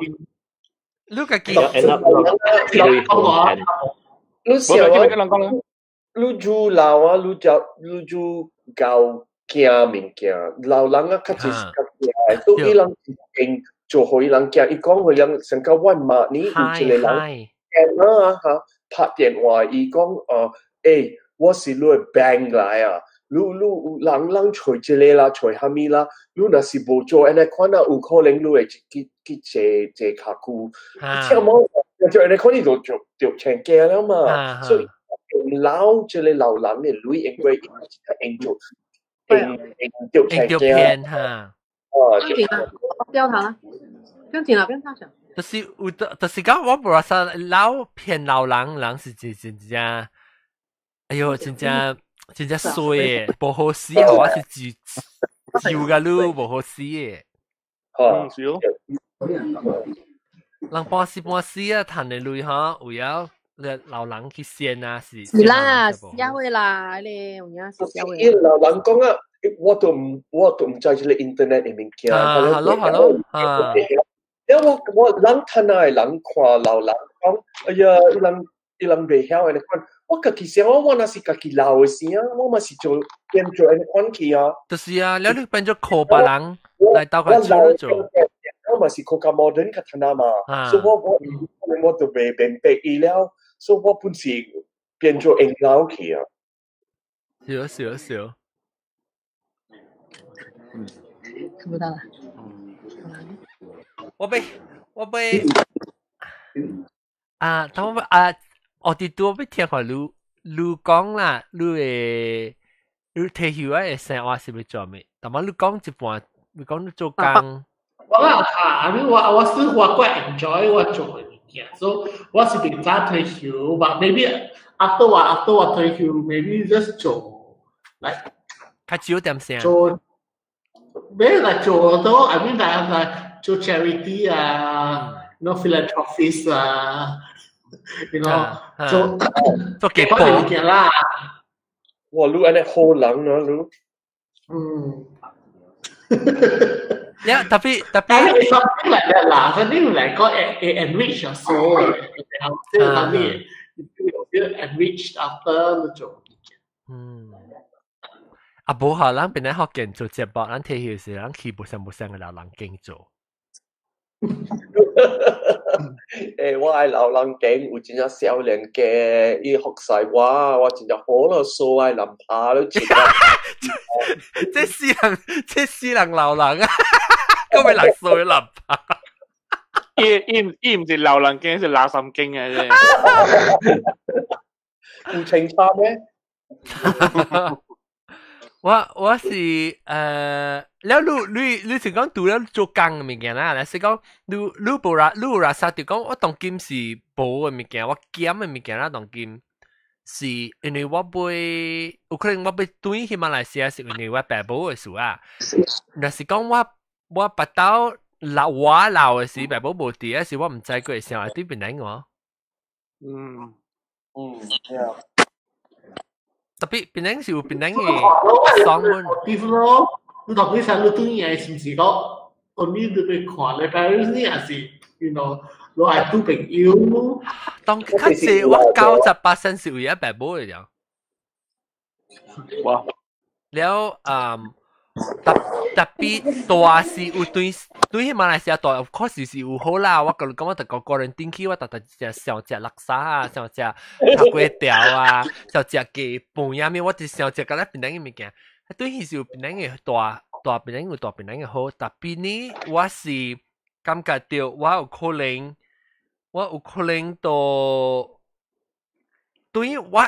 你家己 end up 你想啊？你做老啊，你就你做教驚物件，老人啊，較濟是較驚，都伊人經做予伊人驚，伊講予人成個我媽呢有一個人驚啊嚇，拍電話伊講欸，我是你的 bank 來啊。你你有人人揣這個啦，揣蝦米啦，你若是無做按呢款啊，有可能你會去去坐坐跤久，聽無就按呢款你就就就成驚了嘛。所以老這個老人的鐳應該用做用用著成驚哈。哦，掉他啦，不用緊啦，不用大講。就是有，就是講我無說老騙老人，人是真真正，哎喲，真正。真正衰的，無好死，我是自照甲你無好死的。嗯，是哦。人半死半死啊，趁的鐳吼，有影老人去先啊，是。是啦，社會啦，你有影是社會。伊老人講啊，我都毋知這個 internet 的物件。啊，係咯係咯，啊。因為我人趁啊，人看老人講，哎呀，伊人伊人袂曉按呢款。我家己想，我若是家己老的時啊，我嘛是做變做按呢款去啊。就是啊，了你變做靠別人來鬥個手做。我嘛是較較 modern 較趁啊嘛，所以我我我就袂明白伊了，所以我本是變做用老去啊。是啊是啊是啊。看不到啦。我被我被啊，他們啊。我哋拄欲聽看你你講啦，你會你退休啊的生活是欲做咩？但嘛你講一半，你講你做工。我啦嚇，I mean 我我是我怪 enjoy 我做的物件，所以我是袂早退休，but maybe after 我退休，maybe just 做 like 較少點聲。做咩來做都，I mean like 做 charity 啊，you know philanthropist 啊。you know 做做幾步物件啦。哇！你按呢好人啊，你。嗯。呀，特別特別。 something like that 啦，something like 講 enrich your soul，即係等你 feel enriched after 你做。嗯。啊，無好，咱本來福建做節目，咱退休時，咱去無相無相嘅老人間做。欸，我愛老人間有真正少年家，伊服侍我，我真正好咯，所愛難拍咯，這死人，這死人老人啊，閣欲六歲難拍。伊伊伊毋是老人間，是垃圾經啊！有清楚咩？我我是了你你你是講除了做工的物件啦，還是講你你無啦你有啦啥就講我當今是無的物件，我減的物件啦當今是因為我買有可能我欲轉去馬來西亞是因為我爸母的事啊。若是講我我腹肚老我老的時，爸母無佇，是我毋知佢會想來對邊來我。嗯嗯，對啊。特別檳城是有檳城的爽文。比如咯，你到底想你對嘢是唔是講，only 你欲看你 parents 呢，還是 you know 你愛拄朋友？當較濟我98%是為咗爸母的了。哇！了嗯，特特別大是有對對馬來西亞大，of course 是有好啦。我甲你講，我逐個個人頂去，我逐逐食想食叻沙啊，想食炒粿條啊，想食雞飯啊咩，我就想食甲咱檳城的物件。對彼是有檳城的大大檳城有大檳城的好，特別呢，我是感覺到我有可能，我有可能到對我。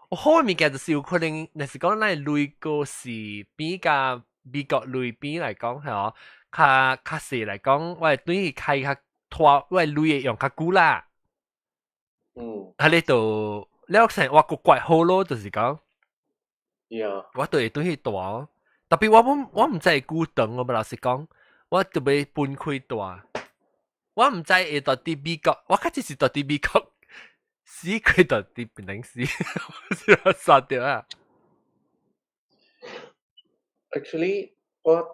我好的物件就是有可能，若是講咱鐳個是比較美國鐳比來講，係哦，較較細來講，我會對伊開較拖，我鐳會用較久啦。啊，你就了成我個怪好咯，就是講，我就會對伊大，特別我我毋知會久長，我老實講，我就欲分開大，我毋知會到佇美國，我較只是到佇美國。死佢到底變成死，我殺掉啊！Actually，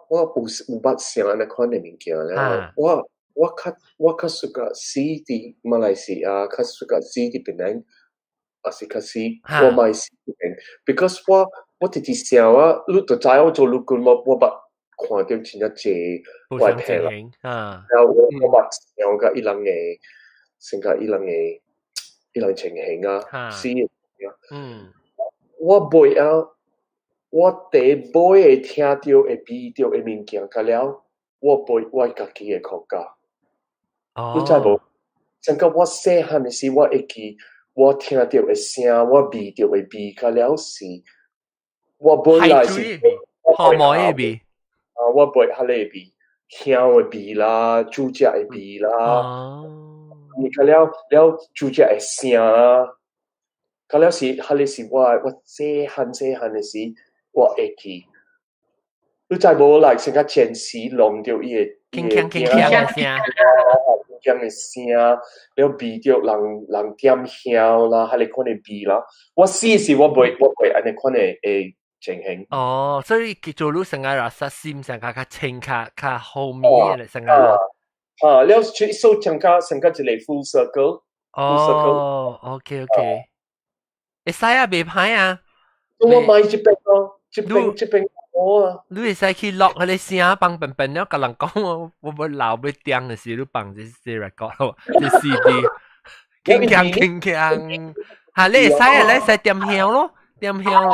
我有捌想按呢款的物件咧，我較 suka 死佇馬來西亞，較 suka 死佇檳城，抑是較死，我莫死佇檳，because 我直直想啊，你就知我做陸軍，我捌看著真正濟外體啦，然後我捌想甲伊人的，成甲伊人情形啊，死啊，我袂啊。我第尾會聽著會味著的物件，甲了，我袂我家己會哭甲。你知無？像講我細漢的時，我會記我聽著的聲，我味著的味，甲了是，我本來是好毛的味。啊，我袂彼個味，香的味啦，煮食的味啦，你甲了了煮食的聲啦，甲了是，彼個是我細漢細漢的時。我會記，你知無？來成個前時弄著伊個鏗鏘鏗鏘的聲，鏗的聲，了味著人點香啦，彼個款的味啦。我死時我袂按呢款的情形。哦，所以做你成個垃圾心成個較清較較好面的成個。啊，了所以成個一個 full circle。哦，OK OK，會使啊，袂歹啊。我買這邊咯。這邊這邊好啊！你會使去錄彼个聲，放笨笨了，共人講我欲老欲點的時，你放這 record 咯，這 CD，鏗鏘鏗鏘，哈，你會使啊，你會使點香咯，點香咯，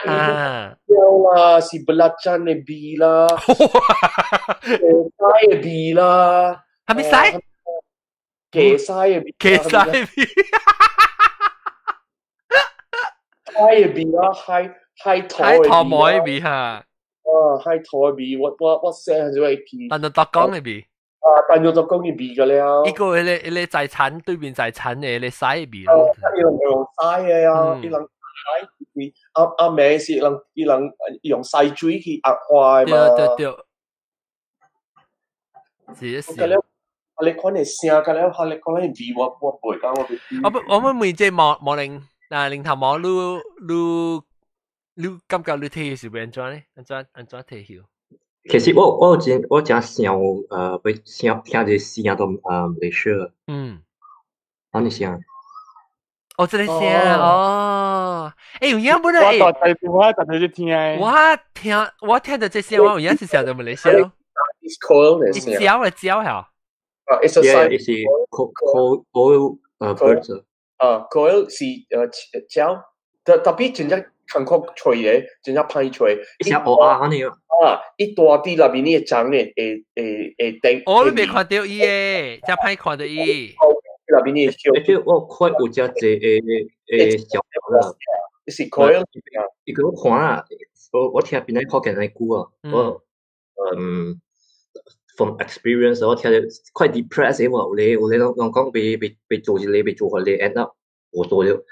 啊，香啦，是 belacan 的味啦，雞的味啦，啥物屎？雞屎的味，雞屎的味，海的味啦，海。海頭毛的味哈，啊，海頭的味，我細漢就會記。但就特講的味。啊，但就特講的味個了。一個彼個財產對面財產的彼個屎的味咯。伊人用屎的啊，伊人屎，阿阿妹是伊人用屎水去壓花的嘛。對對對。是是。你看的聲，個了，你講的味，我袂講我。我我們每隻毛毛零啊零頭毛，你感覺你退休是欲按怎呢？按怎退休？其實我真想欲想聽這聲都袂少。哪裡聲？哦，這個聲哦。欸，有影本來。我大大我大大就聽。我聽著這聲，我有影是想著馬來西亞。 It's coil 的聲。鳥的鳥嚇。啊，it's a Yeah, it's coil coil birds。啊，koel 是鳥，特別真正。艱苦揣的，真正歹揣。伊是烏鴉按呢啊，伊大佇內面，伊長的會頂。哦，你未看著伊的，真歹看著伊。內面的而且我看有真濟的小啦，是 koel。伊個我看啊，我聽邊個看見那久啊，我from experience 我聽著 quite depressed 的喎，有咧攏講欲做一個欲做彼個 end up 無做了。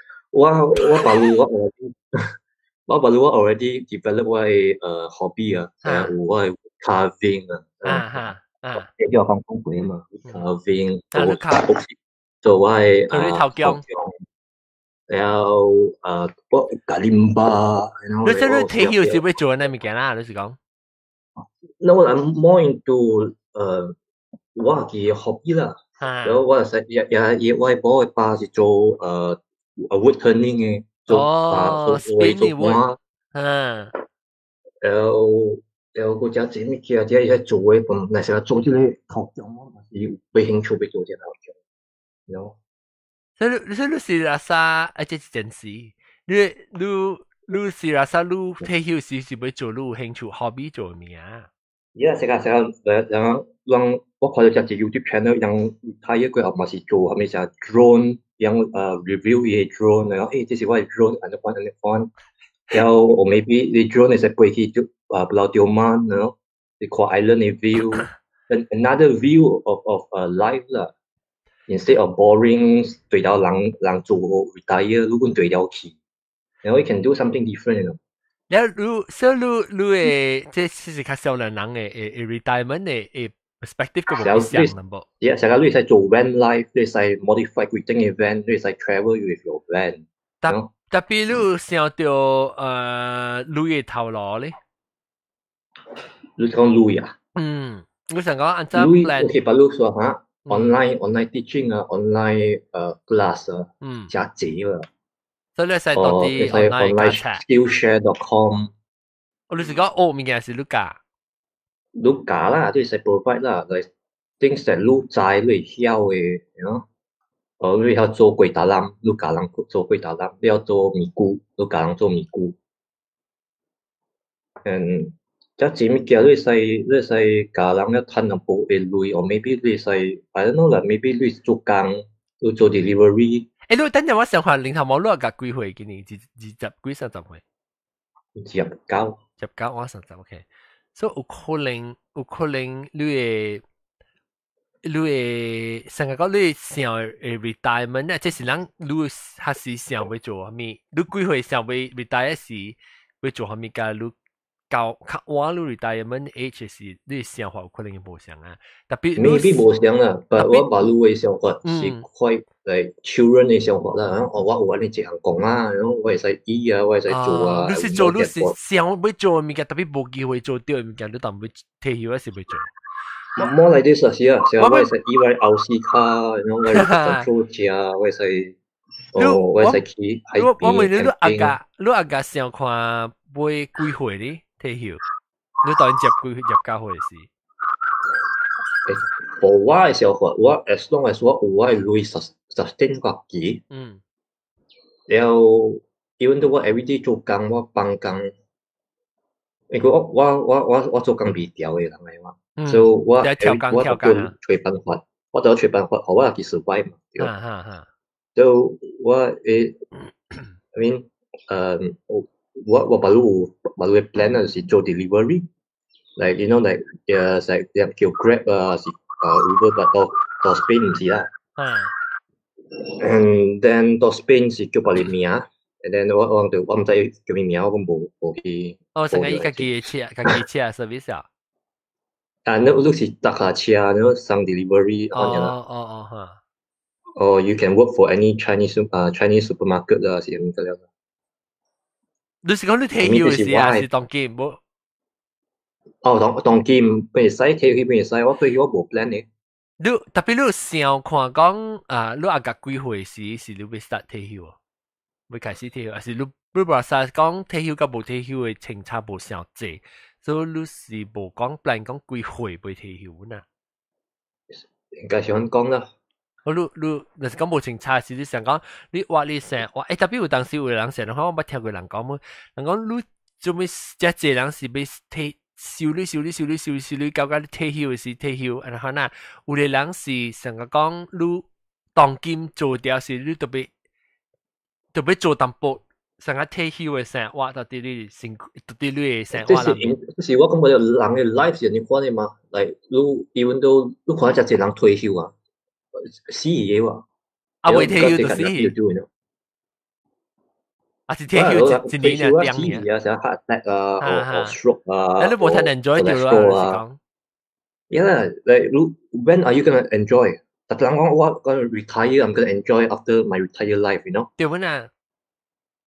我 already develop 我的hobby 啊，有我的 carving 啊，啊哈啊，叫我講講過嘛，carving 做我的頭姜，然後我 kalimba，你這你退休是欲做啥物件啦？你是講？No, I'm more into 我嘅 hobby 啦，然後我是也也也我某的爸是做wood turning 的。做哦，做做盤，然後閣遮濟物件，遮會使做的，若是做這個頭像，我嘛是有興趣欲做這個頭像，you know。所以你是垃圾，啊，這是真實。你是垃圾，你退休時是欲做你有興趣 hobby 做物啊？ Yeah，成個成個，然後人我看著遮濟 YouTube channel，人睇過後嘛是做啥物啥 drone，人review 伊的 drone，然後這是我的 drone，按呢款按呢款，然後or maybe 你 drone 會使飛去就Pulau Tioman，你看 island 的 view，another view of life 啦。Instead of boring 對了人做 retire，你阮對了去，然後 you can do something different，you know。了你所以你的這是較少年人的 retirement 的 perspective 個無相啦無？ Yeah，成個你會使做 van life，你會使 modify 規整個 van，你會使 travel with your van。特別你有想著你的頭路咧？你講鐳啊？嗯，我想講按怎鐳 OK，把你說嚇，online teaching 啊，online class 啊，真濟啦。所以你使到啲 online skillshare.com。我你是講學物件是你教？你教啦，你使 provide 啦，like things that 你知你會曉的，you know？哦，你曉做粿頭籠，你教人做粿頭籠；你曉做麵龜，你教人做麵龜。嗯，這濟物件你會使教人了趁淡薄的鐳，or maybe 你會使，I don't know 啦，maybe 你做工，你做 delivery。欸，你等陣我想看領頭毛，你甲幾歲？今年20幾30歲？29。29，我30，OK。所以有可能你會成日講你想會 retirement 咧，這是人你還是想欲做啥物？你幾歲想欲 retire 時欲做啥物？佮你到較晚你 retirement age 時，你想法有可能無相啊。特別 maybe 無相啦，但我把你的想法是 quite like children 的想法啦。哦，我有按呢一項工啊，然後我會使醫啊，我會使做啊。你是做你是想欲做的物件，特別無機會做著的物件，你當欲退休還是欲做？ More like this 啊，是啊，是啊，我會使醫我後視卡，然後我會使做食，我會使，哦，我會使去海邊。我問你，你阿家想看欲幾歲呢？退休，你當接幾入教會時？欸，無我的想法，我 as long as 我有我的鐳 sustain 我自己，了後，even though 我 everyday 做工，我放工，因為我做工袂調的人來嘛，所以我我就揣辦法，我就揣辦法，予我自己 survive 嘛，對。So 我會，I mean，我別有別有 plan 就是做 delivery，like you know like like 叫 Grab 啊，是Uber，但到 Spain 毋是啦。And then 到 Spain 是叫別個名，and then 我毋知叫咩名，我講無去。哦，成個伊家己的車，家己車 service 啊。啊，你是搭下車，然後送 delivery。哦哦哦，哈。 Or you can work for any Chinese supermarket 啦，是咁個了。你是講你退休時還是當今無？哦，當今會使退休，會使，我退休我無 plan 的。你特別你有想看講啊，你阿甲幾歲時是你欲 start 退休啊？欲開始退休，還是你無啥講退休佮無退休的清差無相濟，所以你是無講 plan 講幾歲欲退休呢？應該是按講啦。我你你若是講無清差，是你想講你話你想話，欸，特別有當時有人想，我捌聽過人講麼？人講你做咩？遮濟人是欲退收你收你收你收收你，到甲你退休時退休，按呢啦。有的人是成日講你當今做掉時，你特別做淡薄，成日退休的生活，到底你辛苦，到底你的生活。這是這是我感覺人的 life 是按呢款的嘛？like 你 even though 你看遮濟人退休啊，死去的哇！啊，未退休就死去。啊，是退休一年啊，兩年啊，像 heart attack 啊，或 stroke 啊，你無太 enjoy 著啦， Yeah, like when are you gonna enjoy？特人講我 gonna retire, I'm gonna enjoy after my retire life. 對本啊。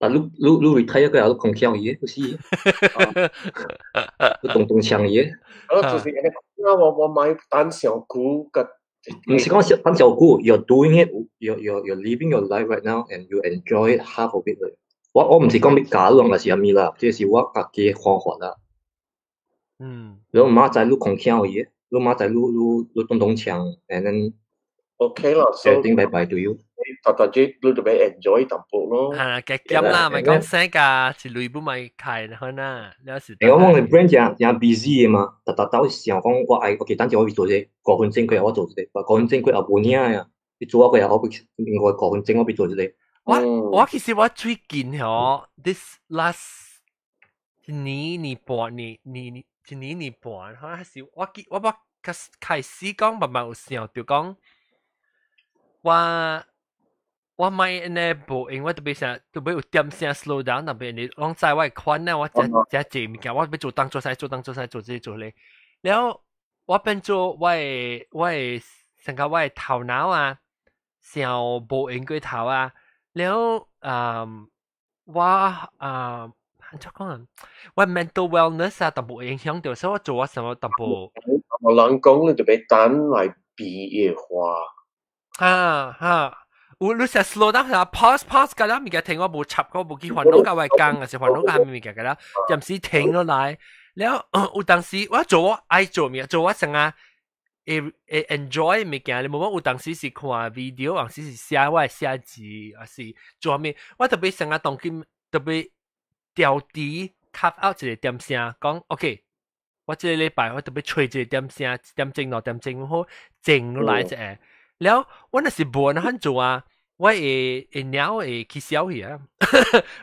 啊，你 retire 過後，你空調伊，不是？你動動槍伊。我就是按呢講，我莫等上久個。毋是講等上久，you're doing it, you're living your life right now, and you enjoy it half of it。我毋是講欲教人，還是啥物啦，這是我家己的看法啦。你明仔載你空調伊，你明仔載你動動槍，and then OK 啦，everything bye bye to you。大大只你就欲 enjoy 淡薄咯。嚇，加減啦，咪講生㗎，一類不咪開可能，了是。欸，我講你 brain 誠誠 busy 的嘛，逐逐兜想講我愛，OK，等陣我去做這個，5分鐘過後我做這個，5分鐘過後無影啊，你做我過後我欲另外五分鐘我欲做這個。我其實我最近吼，this last 一年年半年年一年年半，可能是我記我開始講慢慢有想著講，我莫按呢無用，我特別想特別有點聲 slow down，特別你講在我款呢，我遮遮濟物件，我欲做東做西，做東做西，做這做那，了我變做我的成個我的頭腦啊，想無閒過頭啊，了啊我啊怎講啊？我 mental wellness 啊，淡薄影響到，所以我做我什麼淡薄。我人講你就別等來比嘅話。啊哈！有你成 slow down 下 pause pause 㗎啦，物件停我無插我無去煩惱甲我講，還是煩惱甲啥物件㗎啦，暫時停落來。了有當時我做我愛做物件，做我成日會會 enjoy 物件，你無講有當時是看 video，有時是寫我的寫字，還是做啥物，我特別成日當今特別調低 cut out 一個點聲，講 OK，我這個禮拜我特別揣一個點聲，1點鐘2點鐘好靜落來一下。了，我若是無按怎做啊，我會會鳥會起痟去啊，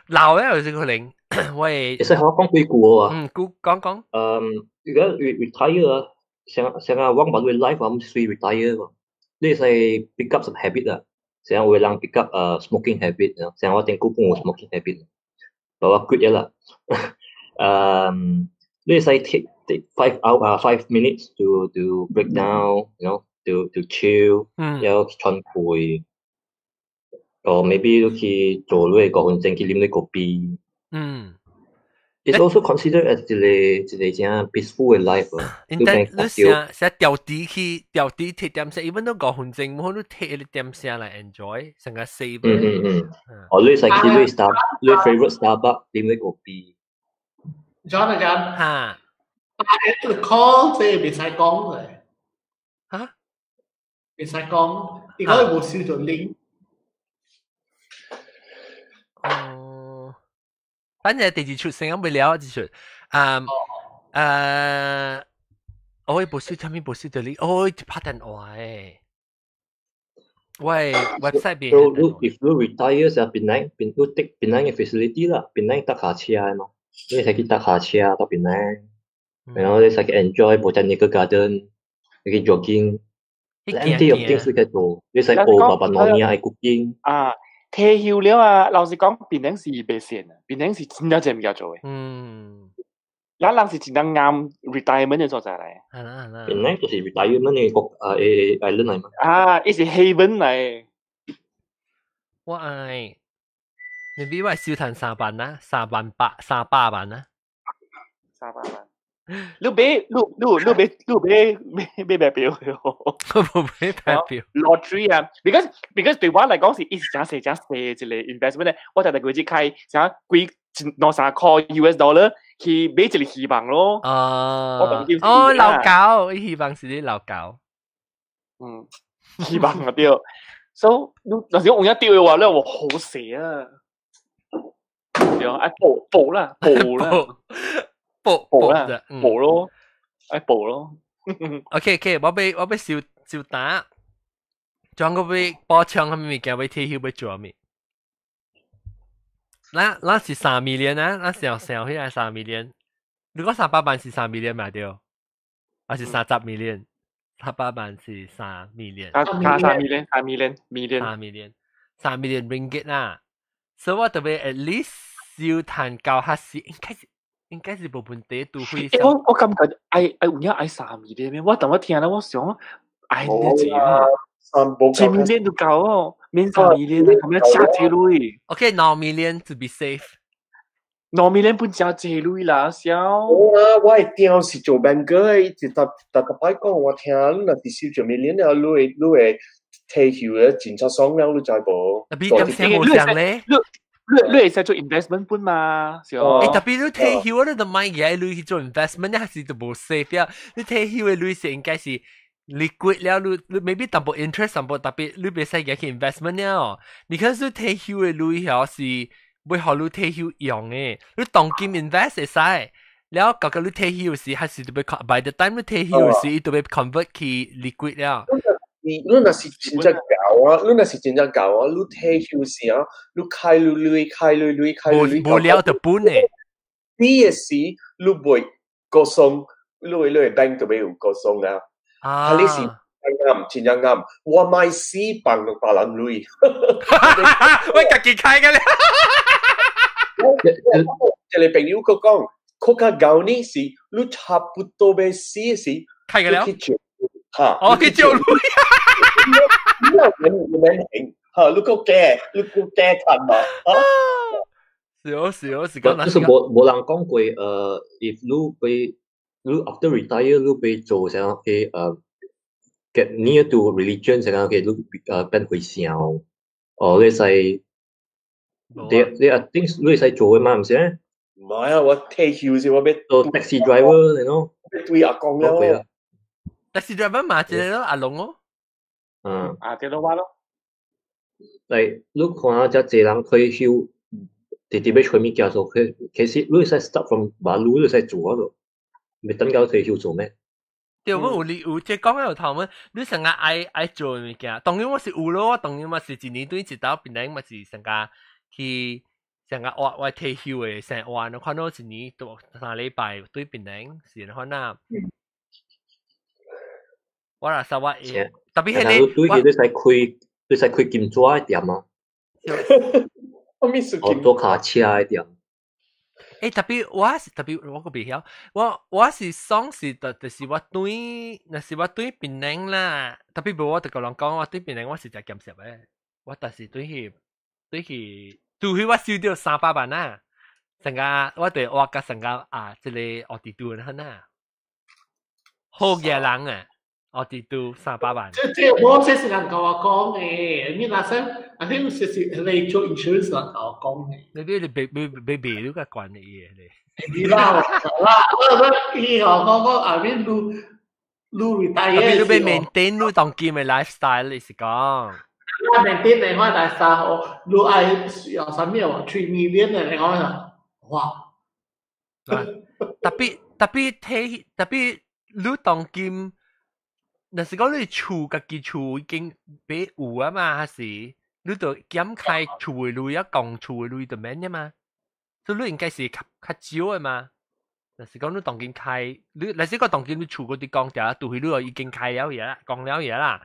老了有這可能，我會。會使我講幾句啊？嗯，講講。嗯，如果 retire 啊，像像啊，我捌 life 我毋是 retire 喎，你會使 pick up some habit 啊，像有的人 pick up smoking habit 啊，像我頂久本有 smoking habit，但我 quit 咗啦。你會使 take 5 hour 啊 5 minutes to break down，to chill，然後去喘氣，or maybe 你去做你的5分鐘去啉你咖啡。It's also considered as 一個一個真 peaceful 的 life 啊。因得你寫寫調低去調低提點聲，even 都5分鐘，冇你提一點聲來 enjoy，成個 save。嗯嗯嗯。哦，你使去你 star 你 favorite Starbucks 啉你咖啡。 John 啊 John。哈。但係 call 這袂使講嘅。哈？袂使講，伊講無收到 link。哦。反正第二出聲音未了，一出，嗯，我無收，啥物無收到你，哦，拍電話誒，喂，website 邊。 So if you retire 時，檳城檳你 take 檳城嘅 facility 啦，檳城搭卡車的嘛，你會使去搭卡車到檳城，然後你使去 enjoy botanical garden，你去 jogging，plenty of things 你可以做，你使學爸爸媽媽愛 cooking。啊，退休了啊，老實講，檳城是袂閒啊，檳城是真正濟物件做的。咱人是真正啱 retirement 的所在來。係啦係啦。檳城就是 retirement 的國啊誒 island 來嘛。啊，伊是 haven 來。我愛，你比我收趁3萬啊，3萬8，300萬啊。 300萬。你買你你你買你買買買白票，無買白票。 Lottery 啊，because 對我來講是伊是誠細誠細一個 investment 咧，我特特幾次開啥幾兩三塊 US dollar 去買一個希望咯。哦，哦，老狗，希望是你老狗。嗯，希望啊對。So 你若是講有影對的話，你話好勢啊。對啊，愛報報啦，報啦。報報啦，報咯，愛報咯。 OK OK，我欲燒燒打，將個欲補充啥物物件，欲退休欲做啥物？咱咱是3 million 啊，咱想想起來三 million。如果300萬是三 million 嘛對？還是30 million？300萬是三 million。三三 million，三 million，million。三 million，3 million ringgit 啦。所以我特別 at least 燒趁到較是應該是。應該是無問題，除非。我我感覺愛愛有影愛三 million 咩？我當我聽了，我想愛呢濟咩？三1 million 都夠哦，免三 million 咁樣加濟鐳。 OK，2 million to be safe。 2 million 本加濟鐳啦，小。我啊，我的定是做 banker 的，伊直逐逐逐擺講我聽，你若是收1 million 了，你會你會退休的真正爽了，你知無？特別點聲無相咧。你你會使做 investment 本嘛？是哦。欸，特別你退休，你就買嘢你去做 investment，你還是就無 safe 啊？你退休的鐳是應該是 liquid 了，你你 maybe 淡薄 interest 淡薄，特別你袂使嘢去 investment 了。你看是退休的鐳曉是會予你退休用的，你當今 invest 會使。了，到到你退休時，還是就欲 by the time 你退休時，伊就欲 convert 去 liquid 了。你你若是真正𠢕啊，你若是真正𠢕啊，你退休時啊，你開你鐳，開你鐳，開你鐳，無了就本的。你的時你袂過鬆，你會你會 bank 就欲有過鬆啊。啊，你是啱，真正啱，我買死放別人鐳。我家己開個咧。一個朋友佫講，較較𠢕呢是，你差不多欲死時，開個了。嚇，哦，去借鐳。你免免還，嚇，你閣加，你閣加趁嘛，嚇。是哦是哦是講，就是無人講過，if 你被你 after retire 你被做啥去get near to religion 啥去你變回城哦，你使你 I think 你使做嘅嘛，唔是咩？唔係啊，我退休時我欲做 taxi driver，你喏，對阿公了。 taxi driver 嘛，這個咯，阿龍哦。嗯。啊，這個話咯。嚟，你看這濟人退休，直直欲揣物件做，其實你會使 start from 馬路，你使做嗰度，欲等到退休做咩？對，我有你有這講有頭，你成日愛做物件，當然我是有咯，我當然嘛是一年對一道變來嘛是成個去成個我退休的生活，你看到一年多3禮拜對檳城是看啊。我若說我特別彼個，對佢你使開，你使開金紙的店啊？我咪是哦，做卡車的店。特別我是特別我個袂曉，我是爽是就是我對，若是我對檳城啦，特別無我就共人講，我對檳城我是誠鹹濕的，我但是對去我收著300萬啊，成個我就活甲成個啊，這個奧迪都很啊，好嘅人啊，奧迪都三百萬。這我這是人共我講的，你若說，啊，你是你做 insurance 人共我講的。你別你較懸的伊個咧。你啦啦，我伊哦講講啊，你你 retire 特別你欲 maintain 你當今的 lifestyle 你是講。我 maintain 的話 lifestyle 哦，你愛需要啥物哦，3 million 的你講啥？哇！特別睇特別你當今，若是講你厝家己厝已經買有啊嘛，還是你就減開厝的鐳啊，供厝的鐳就免了嘛？所以你應該是較少的嘛。若是講你當今開，你若是講當今你厝嗰啲供掉，除非你已經開了嘢啦，供了嘢啦。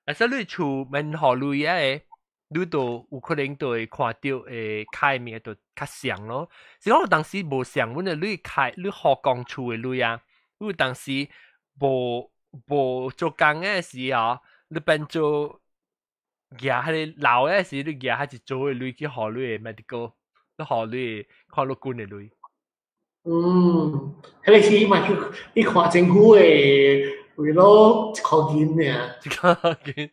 若是你厝免予鐳啊的，你就有可能就會看著會開物就較像咯。是講當時無像阮的你開你予供厝的鐳啊，你當時無做工的時候，你變做舉彼個老的時，你舉彼一組的鐳去予你的 medical，你予你看律軍的鐳。嗯，彼個時嘛去你看政府的為了一箍銀爾。一箍銀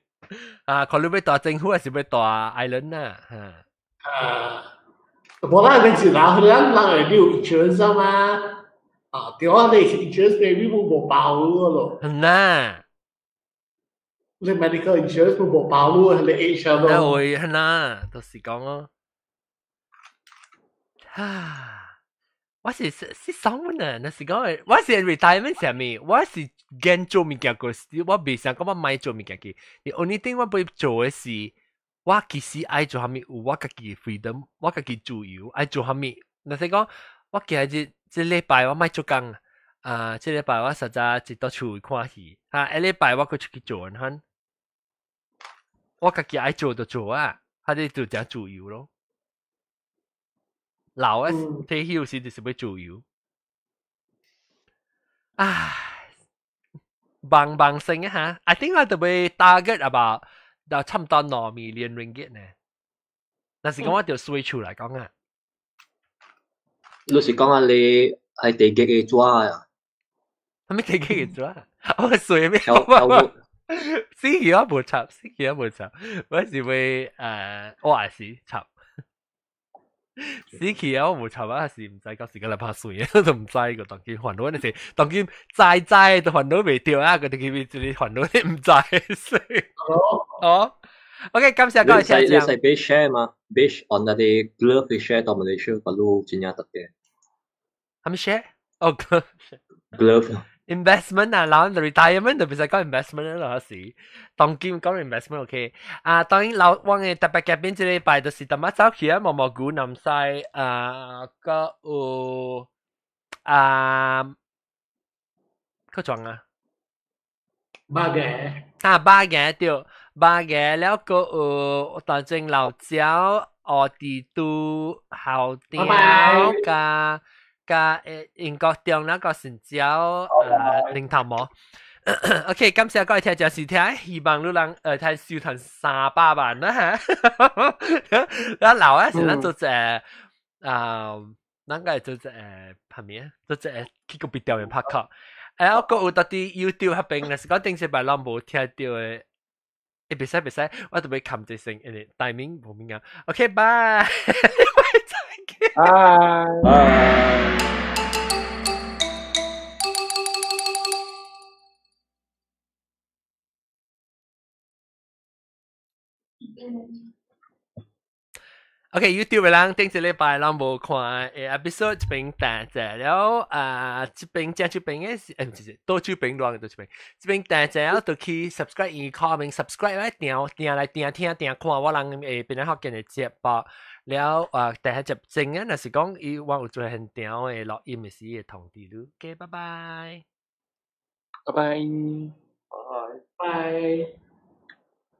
啊！看你欲蹛政府還是欲蹛 island 啊？嚇。啊，無啦，你是人，人人會有 insurance 嘛？啊，對啊，你是 insurance maybe 無包咯。係呐。你 medical insurance 無包咯，你 age 咯。那會係呐，就是講咯。啊！我是爽呢，那是講我是 retirement 啥物，我是驚做物件過時，我袂想講我莫做物件去。The only thing 我欲做的是，我其實愛做啥物，有我家己的 freedom，我家己自由，愛做啥物。若是講我今日這禮拜我莫做工，啊，這禮拜我實在一到厝看戲，啊，下禮拜我閣出去做番。我家己愛做就做啊，彼個就誠自由咯。老啊，退休時就是欲自由。唉，棒棒聲啊嚇！I think 我就欲 target about 到差唔多2 million ringgit 呢。但是講我就稅厝來講啊。你是講啊，你係地基嘅紙啊？啥物地基嘅紙啊？我稅咩？死去我無插，死去我無插，我是會我也是插。死去啊！我無插啊，是毋知到時間來拍稅，都毋知個當今煩惱那是當今知知都煩惱袂著啊！個當今一個煩惱你毋知死。哦，OK，感謝各位聽眾。你使買 share 嘛？Based on 那啲 glove 嘅 share 到 Malaysia，把路真正特嘅。啥物 share？哦，glove。glove。 investment 啊，然後 retirement 就別使講 investment 啦，是當今講 investment OK 啊，當然老我嘅特別嘉賓這禮拜就是淡仔走去啊，毛毛菇南西啊，個有啊，個裝啊，肉嘅啊，肉嘅對，肉嘅了個有當正老椒、奧迪都、後雕加。加英國中那個成交零頭毛。OK，感謝各位聽眾收聽，希望你人睇收賺300萬啦嚇。咱老啊是咱做者啊，咱個做隻拍咩？做隻去個別調面拍卡。誒，我個有到啲 YouTube 嗰邊，若是講頂禮拜攏無聽到的，欸，袂使袂使，我特別冚一聲，因為大名無物件。OK，拜。拜拜。OK，YouTube 的人頂一禮拜攏無看誒 episode 這邊彈者了啊，這邊正這邊的是，欸，毋是，倒手邊亂倒手邊，這邊彈者了就去 subscribe 伊comment subscribe 來訂訂來訂聽訂看，我人會變較緊的節目了啊，第下集正啊，若是講伊我有做現場的錄音的時會通知你。OK，拜拜。拜拜。拜。